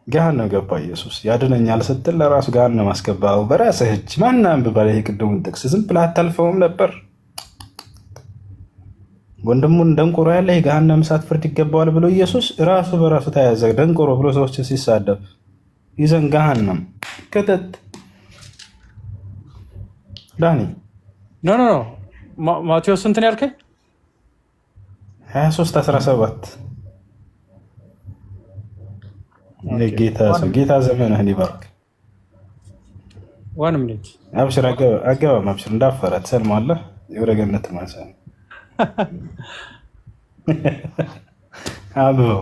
ገሃነም ገባ ኢየሱስ። ያድነኛል ስትል ለራሱ ገሃነም አስገባው በራስህ እጅ። ማን አንብባ ይሄ ቅድሙን ጥቅስ ዝም ብለህ አታልፈውም ነበር? ወንድሙን ደንቆሮ ያለ የገሃነም እሳት ፍርድ ይገባዋል ብሎ ኢየሱስ ራሱ በራሱ ተያዘ። ደንቆሮ ብሎ ሰዎችን ሲሳደብ ይዘን ገሃነም ክተት። ዳኒ No, no, no፣ ማቴዎስ ስንት ነው ያልከኝ? 23 17። የጌታ ሰው ጌታ ዘመንህን ይባርክ። One minute. አብሽር፣ አገባም አብሽር፣ እንዳፈራ ትሰልማለህ። የወደ ገነት ማንሳ አብበው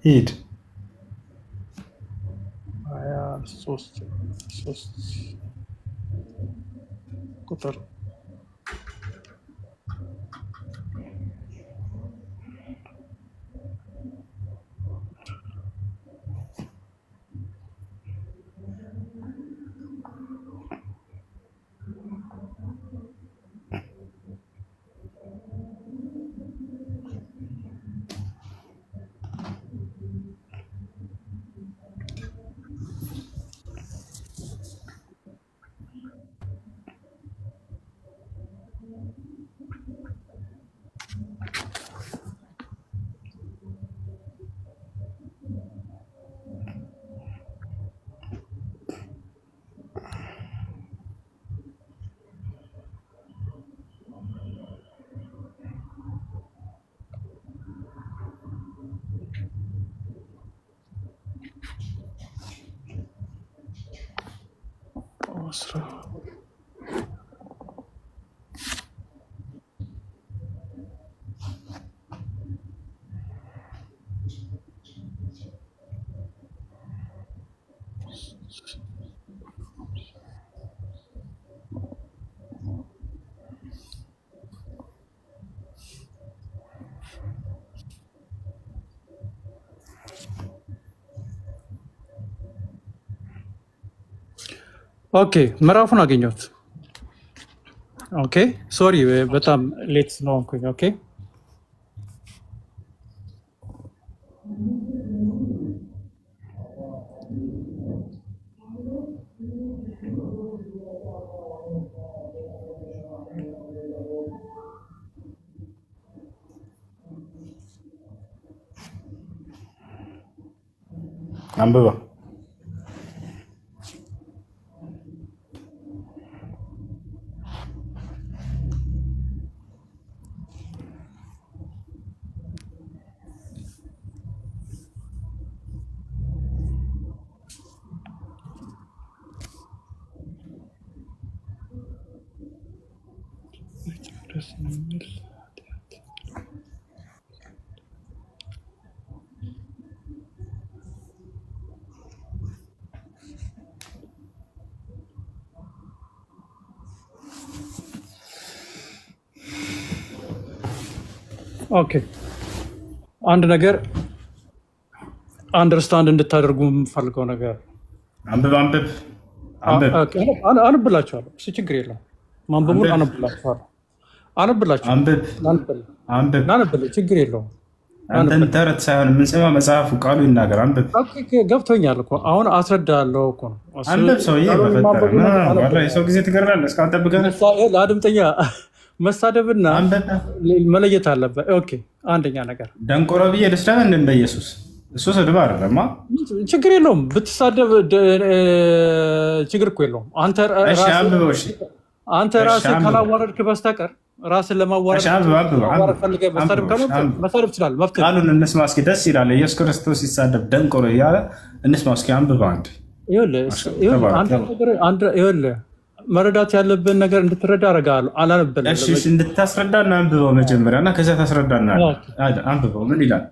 ሂድ። 23 ሶስት ቁጥር። አስራ okay፣ ምዕራፉን አገኘሁት። Okay sorry በጣም late ስለሆንኩኝ። Okay አንብባ። Okay አንድ ነገር understand እንድታደርጉ የምፈልገው ነገር አንብብ አንብብ አንብብ። አነብላችኋለሁ። እሱ ችግር የለም። ማንበቡን አንብብ። አነብላችኋለሁ። አነብላችኋለሁ። አንብብ አንብብ። ላነብልህ፣ ችግር የለውም። አንተን ተረት ሳይሆን የምንሰማ መጽሐፉ ቃሉ ይናገር። አንብብ። Okay፣ ገብቶኛል እኮ አሁን አስረዳለሁ እኮ ነው። እሱ አንብብ ሰውዬ፣ ቃሉን በፈጠረ ማንበቡን ምን ሆነህ ነው? አነብልሃለሁ። ወላሂ የሰው ጊዜ ትገድላለህ። እስካሁን ጠብቀህ ለአድምጠኛ መሳደብና አንብብ። መለየት አለበት። Okay አንደኛ ነገር ደንቆሮ ብዬ ልስደብ እንደ እንደ ኢየሱስ? እሱ ስድብ አይደለማ። ችግር የለውም ብትሳደብ፣ ችግር እኮ የለውም። አንተ እሺ ራስህ አንብበው። እሺ አንተ እሺ ራስህ አንብበው። ካላዋረድክ በስተቀር ራስን ለማዋረድ እሺ አንብብ አንብብ ለማዋረድ አንብብ ፈልገህ መሳደብ አንብበው። እሺ ካልሆነ አንብብ። መሳደብ ትችላለህ፣ መብትህ ነው። ቃሉን እንስማ እስኪ። ደስ ይላል። ኢየሱስ ክርስቶስ ሲሳደብ ደንቆሮ እያለ እንስማ እስኪ። አንብብ አንድ። ይኸውልህ ይኸውልህ፣ ተባረክ አንድ ተባረክ። ነገር አንድ ይኸውልህ መረዳት ያለብን ነገር እንድትረዳ አደርግሃለሁ። አላነብልህም። እሺ እሺ፣ እንድታስረዳና አንብበው መጀመሪያ እና ከዚያ ታስረዳና። Okay። አንብበው ምን ይላል?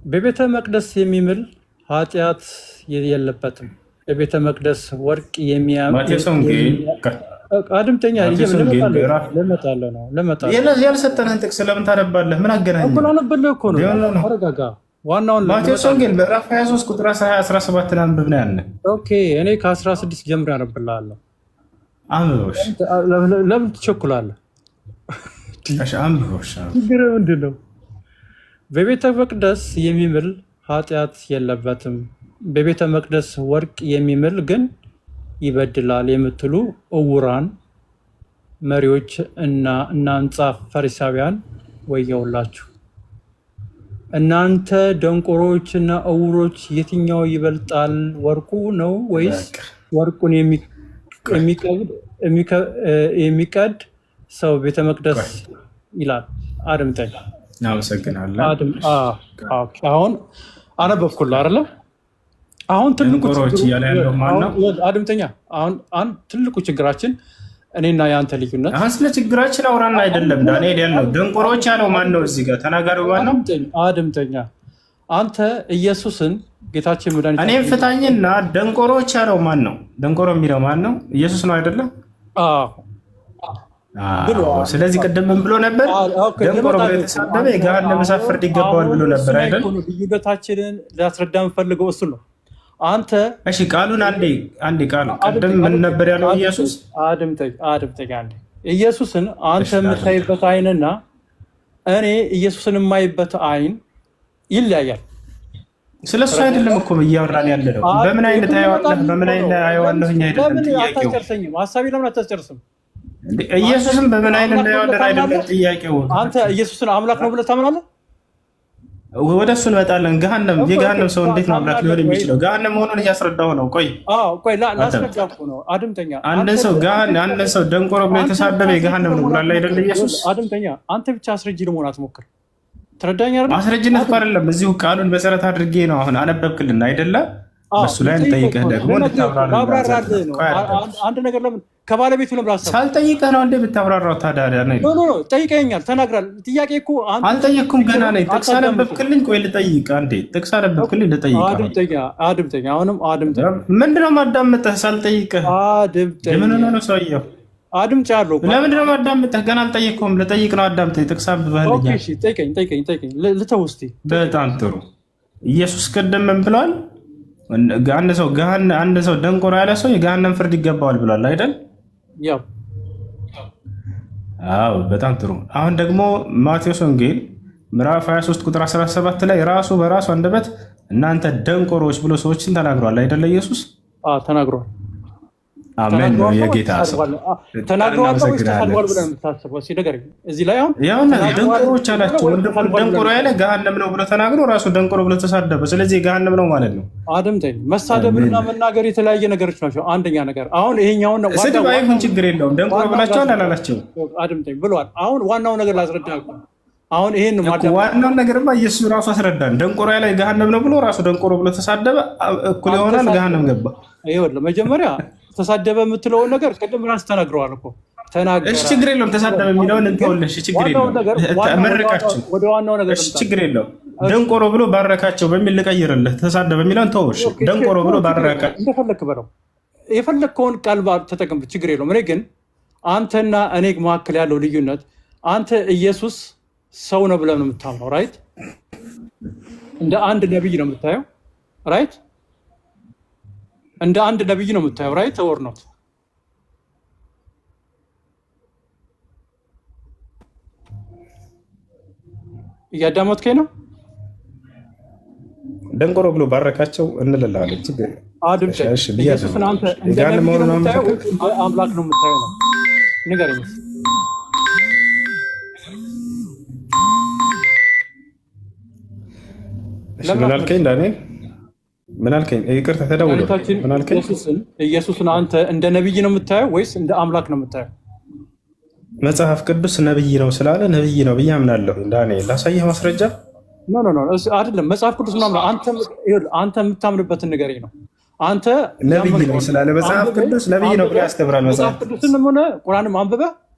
በቤተ መቅደስ የሚምል ኃጢአት የለበትም። በቤተ መቅደስ ወርቅ ማቴዎስ ወንጌል አድምጠኛ፣ ማቴዎስ ወንጌል ምዕራፍ ልመጣልህ ነው ልመጣልህ ያልሰጠንህን ጥቅስ ለምን ታነባለህ? ምን አገናኘው? እኮ ላነብልህ እኮ ነው። ሊሆን ነው። ተረጋጋ። ዋናውን ማቴዎስ ልመጣልህ። ወንጌል ምዕራፍ 23 ቁጥር 17 አንብብ ነው ያለ። Okay እኔ ከ16 ጀምሬ አነብልሃለሁ። አንብበው። እሺ ለምን ትቸኩላለህ? እሺ አንብበው። እሺ አንብበው። ችግር ምንድን ነው? በቤተ መቅደስ የሚምል ኃጢአት የለበትም። በቤተ መቅደስ ወርቅ የሚምል ግን ይበድላል የምትሉ እውራን መሪዎች እና እናንተ ፈሪሳውያን ወየውላችሁ። እናንተ ደንቆሮችና እውሮች፣ የትኛው ይበልጣል? ወርቁ ነው ወይስ በቃ ወርቁን የሚቀድ ሰው ቤተ መቅደስ ቆይ፣ ይላል። አድምጠኝ። እናመሰግናለን። Okay፣ አሁን አነበብኩልህ አይደለ? አሁን ትልቁ ደንቆሮች ችግሩ እያለ ያለው ማን ነው? አሁን አድምጠኛ። አሁን አንድ ትልቁ ችግራችን እኔና የአንተ ልዩነት አሁን ስለ ችግራችን አውራና አይደለም ዳንኤል ያልነው ደንቆሮች ያለው ማን ነው? እዚህ ጋር ተናጋሪው ማን ነው? አድምጠኝ፣ አድምጠኛ። አንተ ኢየሱስን ጌታችን እኔም መድኃኒታችን ፍታኝና ደንቆሮች ያለው ማን ነው? ደንቆሮ የሚለው ማን ነው? ኢየሱስ ነው አይደለም? አዎ ብሎ አዎ። ስለዚህ ቅድም ምን ብሎ ነበር? Okay፣ ደንቆሮ ብሎ ልመጣልህ እኮ ነው። የተሳደበ አንተ የገሃነመ እሳት አሁን ፍርድ ይገባዋል አሁን ብሎ እሱ ነበር ላይ አይደል? እኮ ነው ልዩነታችንን ላስረዳ የምፈልገው እሱ ነው። አንተ እሺ ቃሉን አንዴ አንዴ ቃሉ ቅድም አድምጠኝ ምን አድምጠኝ ነበር ያለው አድምጠኝ ኢየሱስ? አድምጠኝ አድምጠኝ አንዴ። ኢየሱስን አንተ እሺ አድምጠኝ። የምታይበት አይንና እኔ ኢየሱስን የማይበት አይን ይለያያል። ስለ እሱ አይደለም እኮ እያወራን ያለ ነው። በምን አይነት ታየዋለህ? በምን አይነት አየዋለሁኝ አይደለም ለምን ጥያቄው። አታስጨርሰኝም? ሀሳቤ ለምን አታስጨርስም? እንዴ ኢየሱስን በምን አይነት አምላክ ነው ብለህ እናየዋለን አይደለም ታምናለህ? ጥያቄው። አንተ ኢየሱስን አምላክ ነው ብለህ ታምናለህ? ወደ እሱ እንመጣለን። ገሃነም እኮ የገሃነም ሰው እንዴት ነው አምላክ ሊሆን ታምናለህ ወይ? የሚችለው? ገሃነም መሆኑን እያስረዳሁ ነው። ቆይ አዎ ቆይ አዳምጥ። ላስረዳ እኮ ነው። አድምጠኛ። አንድን አንተ ሰው አንተ ገሃን ብቻ አንድን ሰው ደንቆሮ ብሎ አንተ ብቻ የተሳደበ አስረጂ የገሃነም ነው ለመሆን ብሏል አይደል አትሞክር። ኢየሱስ? አድምጠኛ፣ አንተ ብቻ አስረጂ ለመሆን አትሞክር። ትረዳኝ አይደል? ማስረጅነት እኮ አይደለም። እዚሁ ቃሉን መሰረት አድርጌ ነው አሁን አነበብክልን አይደለ? አዎ በሱ ላይ ልጠይቅህ እንጠይቅህ እኮ ነው፣ ደግሞ ልነግርህ እኮ እንድታብራራልን ላብራራልህ ነው። ቆይ አዳምጥ። አንድ ነገር ለምን ከባለቤቱ ለምን ላሰማ? ሳልጠይቅህ ነው እንደ የምታብራራው ታዲያ? No no no፣ ጠይቀኸኛል፣ ተናግራል። ጥያቄ እኮ አንተ አልጠየቅኩም፣ ገና ነኝ። ጥቅስ አታዳምጥም። አነበብክልኝ። ቆይ ልጠይቅ አንዴ። ጥቅስ አነበብክልኝ፣ ልጠይቅ አሁን። አድምጠኛ፣ አድምጠኛ፣ አሁንም አድምጠኝ፣ ምንድነው ማዳምጥህ ሳልጠይቅህ? አድምጠኝ፣ ምን ሆነህ ነው ሰውየው? አድምጫለሁ እኮ። ለምንድነው ማዳምጥህ? ገና አልጠየቅኩም። ልጠይቅ ነው። አዳምጠኝ። ጥቅስ Okay አንብበህልኛል። እሺ፣ ጠይቀኝ፣ ጠይቀኝ፣ ጠይቀኝ። ልተው እስኪ። በጣም ጥሩ። ኢየሱስ ቅድም ምን ብለዋል? አንድ ሰው ደንቆሮ ያለ ሰው የገሃነም ፍርድ ይገባዋል ብሏል አይደል? ያው አዎ፣ በጣም ጥሩ። አሁን ደግሞ ማቴዎስ ወንጌል ምዕራፍ 23 ቁጥር 17 ላይ ራሱ በራሱ አንደበት እናንተ ደንቆሮዎች ብሎ ሰዎችን ተናግሯል አይደለ? ኢየሱስ ተናግሯል። አሜን ነው ተናግሯል ነው ወይስ የጌታ ሰው። ተሳድቧል? ተናግሯል ነው ወይስ እናመሰግናለን። ተሳድቧል ብለህ ነው የምታስበው? እስኪ ንገረኝ። እዚህ ላይ አሁን ያውና ተናግሯል ደንቆሮዎች አላቸው። ወይስ ወንድሙን ተሳድቧል ብለህ ደንቆሮ ነው ያለ ገሃነም ነው ብሎ ተናግሮ ራሱ ደንቆሮ ብሎ ተሳደበ። ስለዚህ ገሃነም ነው ማለት ነው። አድምጠኝ። መሳደብና መናገር የተለያየ ነገሮች ናቸው። አንደኛ ነገር አሁን ይሄኛውን ስድብ አይሁን ዋናው ችግር የለውም። ደንቆሮ ዋናው ብላቸዋል ላስረዳ። አላላቸውም? አድምጠኝ ብለዋል። አሁን ዋናው ነገር ላስረዳ እኮ ነው። አሁን ይሄን ነው እኮ ማዳመጥ ዋናውን ነገርማ ኢየሱስ ራሱ አስረዳን። ደንቆሮ ያለ ገሃነም ነው ብሎ ራሱ ደንቆሮ ብሎ ተሳደበ። እኩል ይሆናል፣ ገሃነም ገባ። ይኸውልህ መጀመሪያ ተሳደበ የምትለውን ነገር ቅድም ራስ ተናግረዋል እኮ እሺ ተናገረ። ችግር የለውም። ተሳደበ የሚለውን እንተውልሽ፣ ችግር ዋናው የለውም። ነገር ዋናው መረቃቸው። ወደ ዋናው ነገር እሺ ልምጣ። ችግር የለውም። ደንቆሮ ብሎ ባረካቸው በሚል ልቀይርልህ። ተሳደበ የሚለውን ተው። እሺ Okay፣ ደንቆሮ ብሎ ችግር የለውም። ባረካ። እንደፈለክ በለው፣ የፈለግከውን ቃል ተጠቀምበት፣ ችግር የለውም። እኔ ግን አንተና እኔ መካከል ያለው ልዩነት አንተ ኢየሱስ ሰው ነው ብለህ ነው የምታምነው፣ right? እንደ አንድ ነቢይ ነው የምታየው፣ right? እንደ አንድ ነቢይ ነው የምታየው፣ right or not? እያዳመጥከኝ ነው? ደንቆሮ ብሎ ባረካቸው እንልልሃለን። ችግር የለውም። አድምጠኝ። እሺ ብያለሁ። ኢየሱስን አንተ እንደ የገሃነም ነቢይ ነው መሆኑን የምታየው አመሰግን ወይስ እንደ አምላክ ነው የምታየው ነው? ንገረኝ። እሺ ለምን ምን አልከኝ አትመልስም? ዳንኤል? ምን አልከኝ? ይቅርታ ተደውሎ መድኃኒታችን ምን አልከኝ? ኢየሱስን አንተ እንደ ነቢይ ነው የምታየው ወይስ እንደ አምላክ ነው የምታየው? መጽሐፍ ቅዱስ ነብይ ነው ስላለ ነብይ ነው ብዬ አምናለሁ። ዳንኤል ላሳየህ ማስረጃ። No no no፣ አይደለም። መጽሐፍ ቅዱስ ምናምን አንተ ይኸውልህ፣ አንተ የምታምንበትን ንገረኝ ነው። አንተ ነብይ ነው ያመንከውን ስላለ መጽሐፍ አንብበህ ቅዱስ ነብይ ነው ብሎ አንብበህ ያስተምራል መጽሐፍ መጽሐፍ ቅዱስ። ቅዱስንም ሆነ ቁርአንም አንብበህ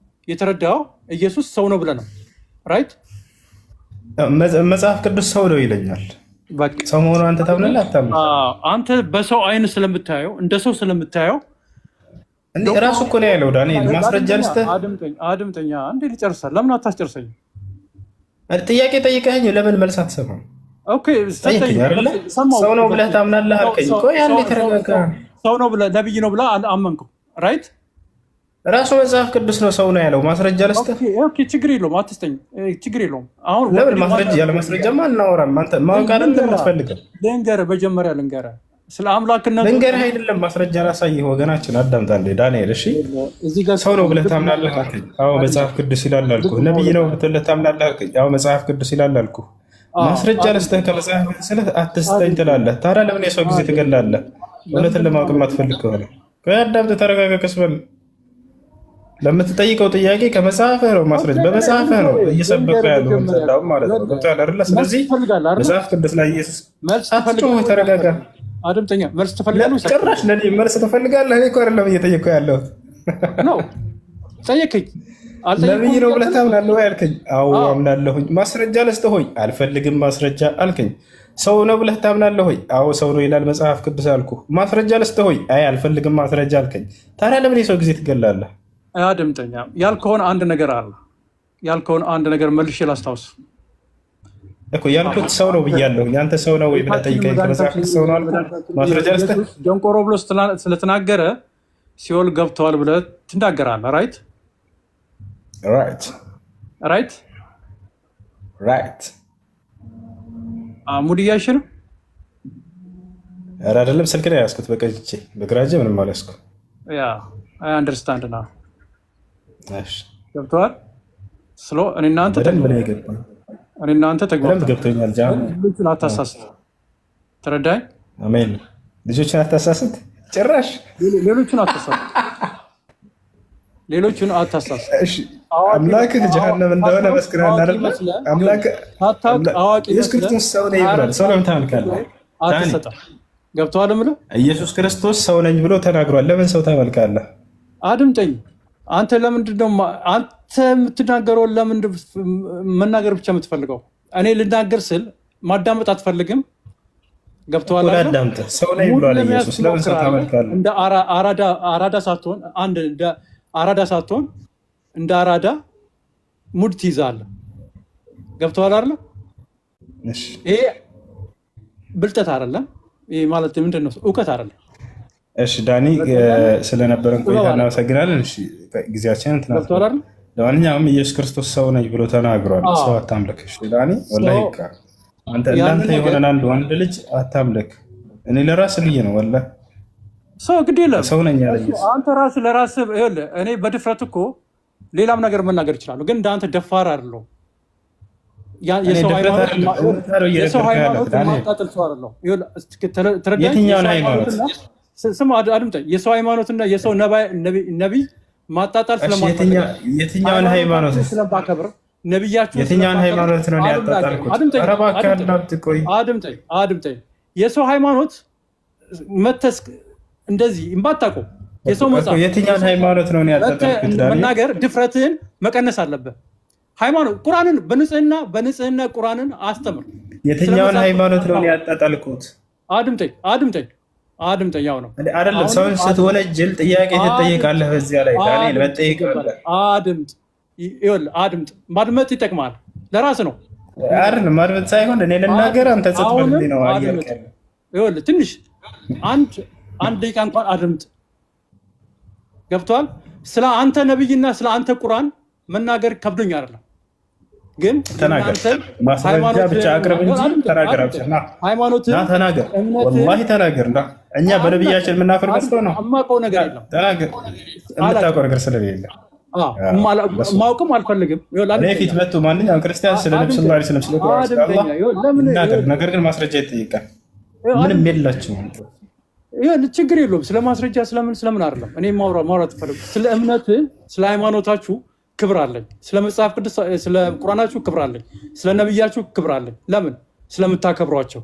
የተረዳኸው ኢየሱስ ሰው ነው ብለህ ነው፣ right? መጽሐፍ ቅዱስ ሰው ነው ይለኛል። በቃ ሰው መሆኑ አንተ ታምናለህ አታምንም? አዎ፣ አንተ በሰው አይን ስለምታየው እንደ ሰው ስለምታየው እንዴ ራሱ እኮ ነው ያለው ዳንኤል። ማስረጃ አድምጠኛ፣ ልስጥህ። አድምጠኝ፣ አድምጠኛ። እንዴ ልጨርሳል? ለምን አታስጨርሰኝ? ጥያቄ ጠይቀኸኝ ለምን መልስ አትሰማም? Okay ጠየቀኝ ሰጠኝ፣ አይደለ? ሰማሁ። ሰው ነው ብለህ ታምናለህ አልከኝ። ቆይ አንዴ ተረጋጋ። ሰው ነው ብለህ ነብይ ነው ብለህ አመንከው፣ right? ራሱ መጽሐፍ ቅዱስ ነው ሰው ነው ያለው። ማስረጃ ልስጥህ። Okay okay፣ ችግር የለውም አትስጠኝ፣ ችግር የለውም። አሁን ለምን ወደ ማስረጃ ዋናው ያለ ማስረጃማ አናወራም። አንተ ማወቅ አይደለም ልንገርህ፣ የምትፈልገው ልንገርህ፣ መጀመሪያ ልንገርህ ስለ አምላክነቱ። ልንገርህ አይደለም ማስረጃ ላሳይህ። ወገናችን አዳምጣ እንዴ ዳንኤል። እሺ እዚህ ጋር ሰው ነው ብለህ ታምናለህ አልከኝ። አዎ መጽሐፍ ቅዱስ ይላል አልኩህ። ነብይ ነው ብለህ ታምናለህ አልከኝ። አዎ መጽሐፍ ቅዱስ ይላል አልኩህ። ማስረጃ ልስጥህ ከመጽሐፍ ስልህ አትስጠኝ ትላለህ። ታዲያ ለምን የሰው ጊዜ ትገላለህ? እውነትን ለማወቅ የማትፈልግ ከሆነ ቆይ አዳምጥ፣ ተረጋጋ፣ ቀስ በል። ለምትጠይቀው ጥያቄ ከመጽሐፍህ ነው ማስረጃ፣ በመጽሐፍህ ነው እየሰበኩ ያለው እንዳውም ማለት ነው። ገብቶሃል አይደለ? መልስ ስለዚህ ትፈልጋለህ አይደለ? መጽሐፍ ቅዱስ ላይ ኢየሱስ መልስ አትጩህ፣ ትፈልጋለህ? ተረጋጋ። አድምጠኛ፣ መልስ ትፈልጋለህ ወይስ ጭራሽ ለእኔ መልስ ትፈልጋለህ? እኔ እኮ አይደለም እየጠየቅኩ ያለሁት። ነው ጠየከኝ። ነብይ አልጠየኩም ነው ብለህ ታምናለህ ወይ አልከኝ። አዎ አዎ። አምናለሁኝ። ማስረጃ ልስጥህ ሆይ? አልፈልግም ማስረጃ አልከኝ። ሰው ነው ብለህ ታምናለህ ሆይ? አዎ ሰው ነው ይላል መጽሐፍ ቅዱስ አልኩህ። ማስረጃ ልስጥህ ሆይ? አይ አልፈልግም ማስረጃ አልከኝ። ታዲያ ለምን የሰው ጊዜ ትገላለህ? አድምጠኛ፣ ያልከውን አንድ ነገር አለ። ያልከውን አንድ ነገር መልሼ ላስታውስ። እኮ ያልኩት ሰው ነው ብያለሁኝ። አንተ ሰው ነው ወይ ብለህ ጠይቀኝ። ከመጽሐፍ ቅዱስ ሰው ነው አልኩህ። ማስረጃ ልስጥህ? ኢየሱስ ደንቆሮ ብሎ ስለተናገረ ሲኦል ገብተዋል ብለህ ትናገራለህ። Right? Right. Right? Right. Mood እያልሽ ነው። ኧረ አይደለም፣ ስልክ ነው የያዝኩት በቀኝ እጄ፣ በግራ እጄ ምንም አልያዝኩም። Yeah, I understand ና እሺ፣ ገብተዋል። ስለ እኔ እናንተ በደንብ ነው የገባኝ። እኔ እናንተ በደንብ ተግባብተናል። ገብቶኛል። ጃ ልጆቹን አታሳስት። ተረዳኝ። አሜን። ልጆችን አታሳስት ጭራሽ። ሌሎቹን አታሳስት። ሌሎቹን አታሳስት። እሺ፣ አምላክህ ጀሃነም እንደሆነ መስክረሃል አዋቂ አይደለ? መስለህ አምላክህ ሳታውቅ አዋቂ ኢየሱስ መስለህ ክርስቶስ ሰው ነው ይብላል። ሰው ለምን ታመልካለህ? አትሰጠም። ገብቶሃል የምልህ? ኢየሱስ ክርስቶስ ሰው ነኝ ብሎ ተናግሯል። ለምን ሰው ታመልካለህ? አድምጠኝ። አንተ ለምንድን ነው አንተ የምትናገረውን ለምንድን መናገር ብቻ የምትፈልገው? እኔ ልናገር ስል ማዳመጥ አትፈልግም? ገብቶሃል አይደል? ላዳምጥህ። ሰው ነኝ mood ብሏል ለመያዝ ኢየሱስ። ለምን ሰው ትሞክራለህ። ታመልካለህ? እንደ አራዳ ሳትሆን አንድ እንደ አራዳ ሳትሆን እንደ አራዳ mood ትይዛለህ። ገብቶሃል አይደል? እሺ፣ ይሄ ብልጠት አይደለም። ይሄ ማለት ምንድን ነው? እውቀት አይደለም። እሺ ዳኒ፣ ስለነበረን ጥበብ ቆይታ አይደለም። እናመሰግናለን። እሺ ጊዜያችንን እንትን ገብቶሃል አትበል። አይደል? ለማንኛውም ኢየሱስ ክርስቶስ ሰው ነኝ ብሎ ተናግሯል። አዎ። ሰው አታምልክ። እሺ ዳኒ፣ ወላሂ ሰው ይብቃ። አንተ ያንን እንዳንተ ነገር የሆነን አንድ ወንድ ልጅ አታምልክ። እኔ ለራስህ ብዬ ነው ወላሂ ሰው ግድ የለም ሰው ነኝ ያለ እሱ ኢየሱስ። አንተ ራስህ ለራስህ ይኸውልህ፣ እኔ በድፍረት እኮ ሌላም ነገር መናገር እችላለሁ፣ ግን እንዳንተ ደፋር አይደለሁም። እኔ የሰው ድፍረት ሃይማኖት አይደለም እውነት ነው የሰው እየነገርኩህ ያለሁት ሃይማኖት ዳንኤል። የማጣጥል ሰው አይደለሁም። ይኸውልህ፣ እስኪ ተረዳኝ። የትኛውን የሰው ሃይማኖት? ሃይማኖትና ስማ፣ አድምጠኝ። የሰው ሃይማኖትና የሰው ነቢይ ማጣጣል እሺ ስለማልፈልግ የትኛውን ሃይማኖት? ሃይማኖታችሁን ስለማከብር ነቢያችሁን የትኛውን ስለማከብር ሃይማኖት ነው እኔ አልናገርም። ያጣጣልኩት? አድምጠኝ፣ ኧረ እባክህ አድምጠኝ፣ አዳምጥ፣ ቆይ አድምጠኝ፣ አድምጠኝ። የሰው ሃይማኖት መተስ እንደዚህ የማታውቀው የሰው እኮ መጽሐፍ የትኛውን ሃይማኖት ነው እኔ መተህ ያጣጣልኩት ዳንኤል? መናገር ድፍረትህን መቀነስ አለብህ። ሃይማኖት ቁርአንን በንጽህና ቁርአንን አስተምር። ስለ የትኛውን መጽሐፍ ቅዱስ ሃይማኖት ነው እኔ አታውራ። ያጣጣልኩት? አድምጠኝ፣ አድምጠኝ፣ አድምጠኝ። ያው ነው እንዴ አይደለም፣ አሁንም ሰውን አድምጥ፣ ስትወነጅል ጥያቄ አድምጥ፣ ትጠይቃለህ። በዚያ ላይ ዳንኤል አድምጥ፣ መጠየቅ አለ ይገባል። አድምጥ፣ ይኸውልህ፣ አድምጥ። ማድመጥ ይጠቅማል፣ ለራስ ነው የሚጠቅመው። አይደለም ማድመጥ ሳይሆን እኔ ልናገር አድምጥ፣ አንተ ጸጥ አሁንም በልልኝ ነው አድምጥ። እያልክ ያለው። ይኸውልህ ትንሽ አንድ አንድ ደቂቃ እንኳን አድምጥ። ገብቷል። ስለ አንተ ነብይና ስለ አንተ ቁርአን መናገር ከብዶኝ አይደለም፣ ግን ተናገር፣ የእናንተን ማስረጃ ብቻ ሃይማኖትህን አቅርብ እንጂ አድምጠኝ፣ ተናገር። አድምጠኝ፣ አብሽር ና ና ሃይማኖትህን ተናገር፣ እምነትህን ወላሂ ተናገር። ና እኛ በነብያችን የምናፍር መስሎ አድምጥ። ነው። የማውቀው ነገር የለም ተናገር፣ የምታውቀው አላውቅም። ነገር ስለሌለ አዎ፣ በሱ ማወቅም አልፈልግም። ይኸውልህ እኔ አድምጠኛ፣ ፊት መጥቶ ማንኛውም ክርስቲያን ስለ ነብዩ ሰለላሁ ዐለይሂ ወሰለም ስለ ቁርአን ስለ አድምጠኛ። አላህ ይኸውልህ ለምን ይናገር፣ ይኸውልህ ነገር ግን ማስረጃ ይጠይቃል። ይኸውልህ ምንም አድምጠኝ። የላቸውም። ይኸውልህ ችግር የለውም። ስለ ማስረጃ ስለምን ስለምን አይደለም። እኔ ማውራት ፈልግ ስለ እምነት ስለ ሃይማኖታችሁ ክብር አለኝ። ስለ መጽሐፍ ቅዱስ ስለ ቁርአናችሁ ክብር አለኝ። ስለ ነብያችሁ ክብር አለኝ። ለምን? ስለምታከብሯቸው።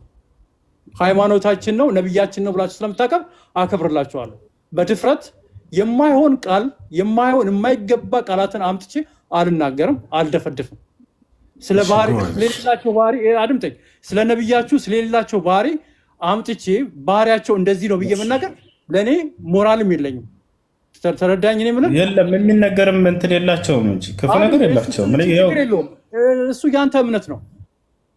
ሃይማኖታችን ነው ነብያችን ነው ብላችሁ ስለምታከብር አከብርላችኋለሁ። በድፍረት የማይሆን ቃል የማይሆን የማይገባ ቃላትን አምጥቼ አልናገርም፣ አልደፈድፍም። ስለ እሺ ባህሪ ጎበዝ። ስለሌላቸው ባህሪ አድምጠኝ። ስለ ነብያችሁ ስለሌላቸው ባህሪ አምጥቼ ባህሪያቸው እንደዚህ ነው ብዬ መናገር ለእኔ ሞራልም የለኝም። ተረዳኝ። እኔ የምልህ የለም የሚነገርም እንትን የላቸውም እንጂ ክፉ ነገር አድምጠኝ። እሱ የላቸውም። እኔ ያው ችግር የለውም። እሱ ያንተ እምነት ነው፣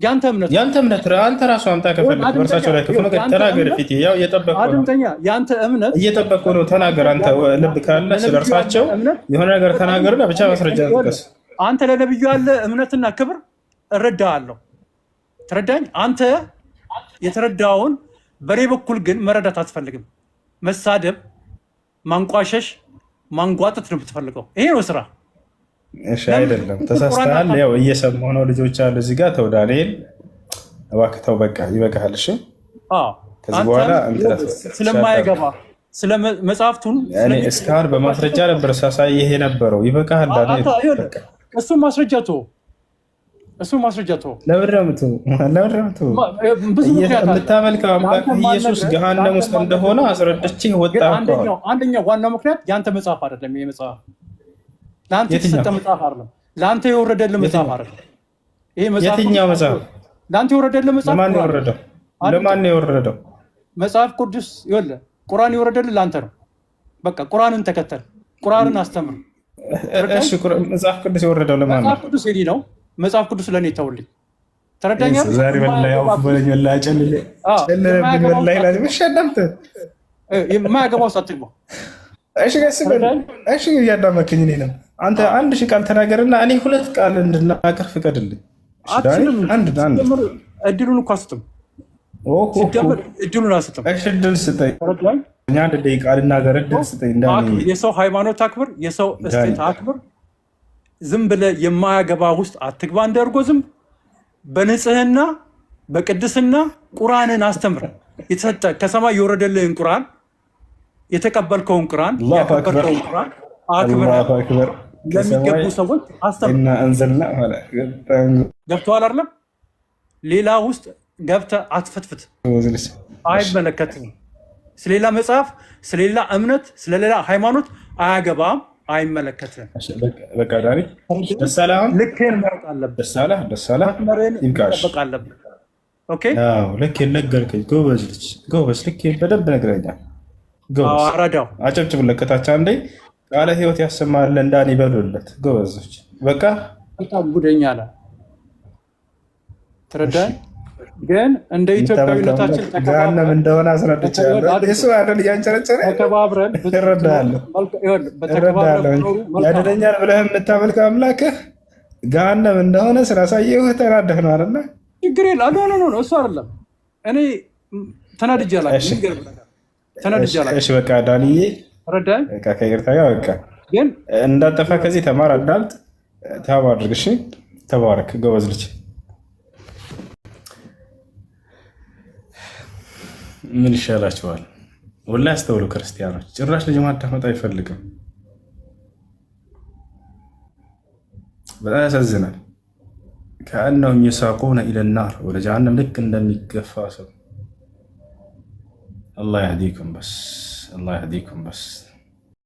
ያንተ እምነት ነው። ያንተ እምነት አንተ ራሱ አምጣ ከፈለክ አድምጠኛ፣ በእርሳቸው ላይ ክፉ ነገር ያንተ ተናገር። እምነት ፊት ያው እየጠበቅኩ ነው አድምጠኛ፣ ያንተ እምነት እየጠበቅኩ ነው። ተናገር። አንተ ልብ ካለ ስለ ለነብዩ ያለ እርሳቸው እምነት የሆነ ነገር ተናገርና ብቻ ማስረጃ ጥቀስ። አንተ ለነብዩ ያለ እምነትና ክብር እረዳሃለሁ። ተረዳኝ። አንተ የተረዳውን በእኔ በኩል ግን መረዳት አትፈልግም። መሳደብ፣ ማንቋሸሽ፣ ማንጓጠት ነው የምትፈልገው። ይሄ ነው ስራ። እሺ ለምን አይደለም፣ ቁርአን ተሳስተሃል። አታውቅም? ያው እየሰማሁ ነው። ልጆች አሉ እዚህ ጋር። ተው ዳንኤል እባክህ ተው፣ በቃ ይበቃሃል። እሺ አዎ፣ ከዚህ አንተም በኋላ እንትን አትበል። ስለማይገባ ስለ መጽሐፍቱን እኔ እስካሁን በማስረጃ ነበር ሳሳይህ የነበረው። ይበቃሃል ዳንኤል፣ አንተ ይኸውልህ፣ በቃ። እሱን ማስረጃ ተወው፣ እሱን ማስረጃ ተወው። ለምንድን ነው የምትተው? ለምንድን ነው የምትተው? ብዙ ምክንያት አለ። የምታመልከው አምላክ ለአንተ ኢየሱስ ማልነግርህ ገሃነም ለአንተ ውስጥ እንደሆነ ማልነግርህ አስረድቼ ግን ወጣህ እኮ አሁን። አንደኛው ዋናው ምክንያት የአንተ መጽሐፍ አይደለም። ይሄ መጽሐፍ ለአንተ የተሰጠ የትኛው መጽሐፍ አይደለም። ለአንተ የወረደልህ መጽሐፍ የትኛው አይደለም። ይሄ መጽሐፍ ቅዱስ የትኛው መጽሐፍ? ለአንተ የወረደልህ መጽሐፍ ለማን ቁርአን ነው። የወረደው? አድምጠኝ። ለማን የወረደው? መጽሐፍ ቅዱስ ይኸውልህ፣ ቁርአን የወረደልህ ለአንተ ነው። በቃ ቁርአንን ተከተል፣ ቁርአንን አስተምር። ተረዳኝ። እሺ መጽሐፍ ቅዱስ የወረደው ለማን ነው? መጽሐፍ ቅዱስ የኔ ነው። መጽሐፍ ቅዱስ ለእኔ ተውልኝ። ተረዳኝ አይደል? ዛሬ ወላሂ የማያገባ አውፍ በለኝ፣ ወላሂ አዎ፣ ጨለለብኝ፣ የማያገባ ወላሂ ውስጥ ላዚም። እሺ አዳምጥ። የማያገባ ውስጥ አትግባ። እሺ ቀስ በል። ተረዳኝ። እሺ እያዳመክኝ እኔንም አንተ አንድ ሺህ ቃል ተናገርና እኔ ሁለት ቃል እንድናገር ፍቀድልኝ። እሺ ዳኒ፣ አትችልም። አንድ አንድ ሲጀምር እድሉን እኮ አስጥም። ኦሆ ሲጀምር እድሉን አስጥም። እሺ እድል ስጠኝ፣ ተረዳኝ። አንድ ደቂቃ ልናገር፣ እድል ስጠኝ ዳኒ። አክብር፣ የሰው ሃይማኖት አክብር፣ የሰው ዳኒ እሴት አክብር። ዝም ብለህ የማያገባ ውስጥ አትግባ። እንደ እርጎ ዝም በንጽህና በቅድስና ቁርአንን አስተምር። የተሰጠ ከሰማይ የወረደልህን ቁርአን የተቀበልከውን ቁርአን አላሁ አክበር ያከበርከውን ቁርአን አክብረህ አላሁ አክበር። ለሚገቡ ከሰማይ ሰዎች አስተምር። እና አንዘልና ኋላ በጣም ገብተዋል አይደለም? ሌላ ውስጥ ገብተህ አትፈትፍት። ጎበዝ ልጅ። አይመለከትም። ስለሌላ መጽሐፍ፣ ስለሌላ እምነት፣ ስለሌላ ሃይማኖት አያገባም፣ አይመለከትም። እሺ፣ በቃ ዳኒ ደስ አለህ አሁን? ልክህን ማወቅ አለብህ። ደስ አለህ? ደስ አለህ? መስመርህን ይብቃሽ። መጠበቅ አለብህ። Okay። አዎ ልክ ነገርከኝ። ጎበዝ ልጅ ጎበዝ። ልክ በደንብ ነግረኛል። ጎበዝ። አረዳው። አጨብጭቡለት። ከታች አንዴ ቃለ ሕይወት ያሰማል እንዳን ይበሉለት። ጎበዞች። በቃ በጣም ጉደኛ ነህ። ትረዳኝ። ግን እንደ ኢትዮጵያዊነታችን ገሃነም እንደሆነ አስረድቻለሁ። እሱ አይደል እያንጨረጨረ ተከባብረን እረዳለሁ በተከባብረን እረዳለሁ። መኖሩ መልካም ነው። ያድነኛል ብለህ የምታመልከው አምላክህ ገሃነም እንደሆነ ስላሳየሁህ ተናደህ ነው አይደለ? ችግር የለም። No, no, no፣ እሱ አይደለም። እኔ ተናድጄ አላውቅም። እሺ። የሚገርም ነገር ተናድጄ አላውቅም። እሺ በቃ ዳንዬ፣ ተረዳኝ። በቃ ከይቅርታ ጋር በቃ ግን እንዳጠፋ ከዚህ ተማር፣ አዳምጥ፣ ታብ አድርግ። እሺ ተባረክ፣ ጎበዝ ልጅ። ምን ይሻላችኋል? ወላሂ አስተውሉ ክርስቲያኖች፣ ጭራሽ ልጅ ማዳመጥ አይፈልግም። በጣም ያሳዝናል። ከአነሁም የሳቁነ ኢለ ናር፣ ወደ ጀሃነም ልክ እንደሚገፋ ሰው። አላህ ያህዲኩም በስ፣ አላህ ያህዲኩም በስ።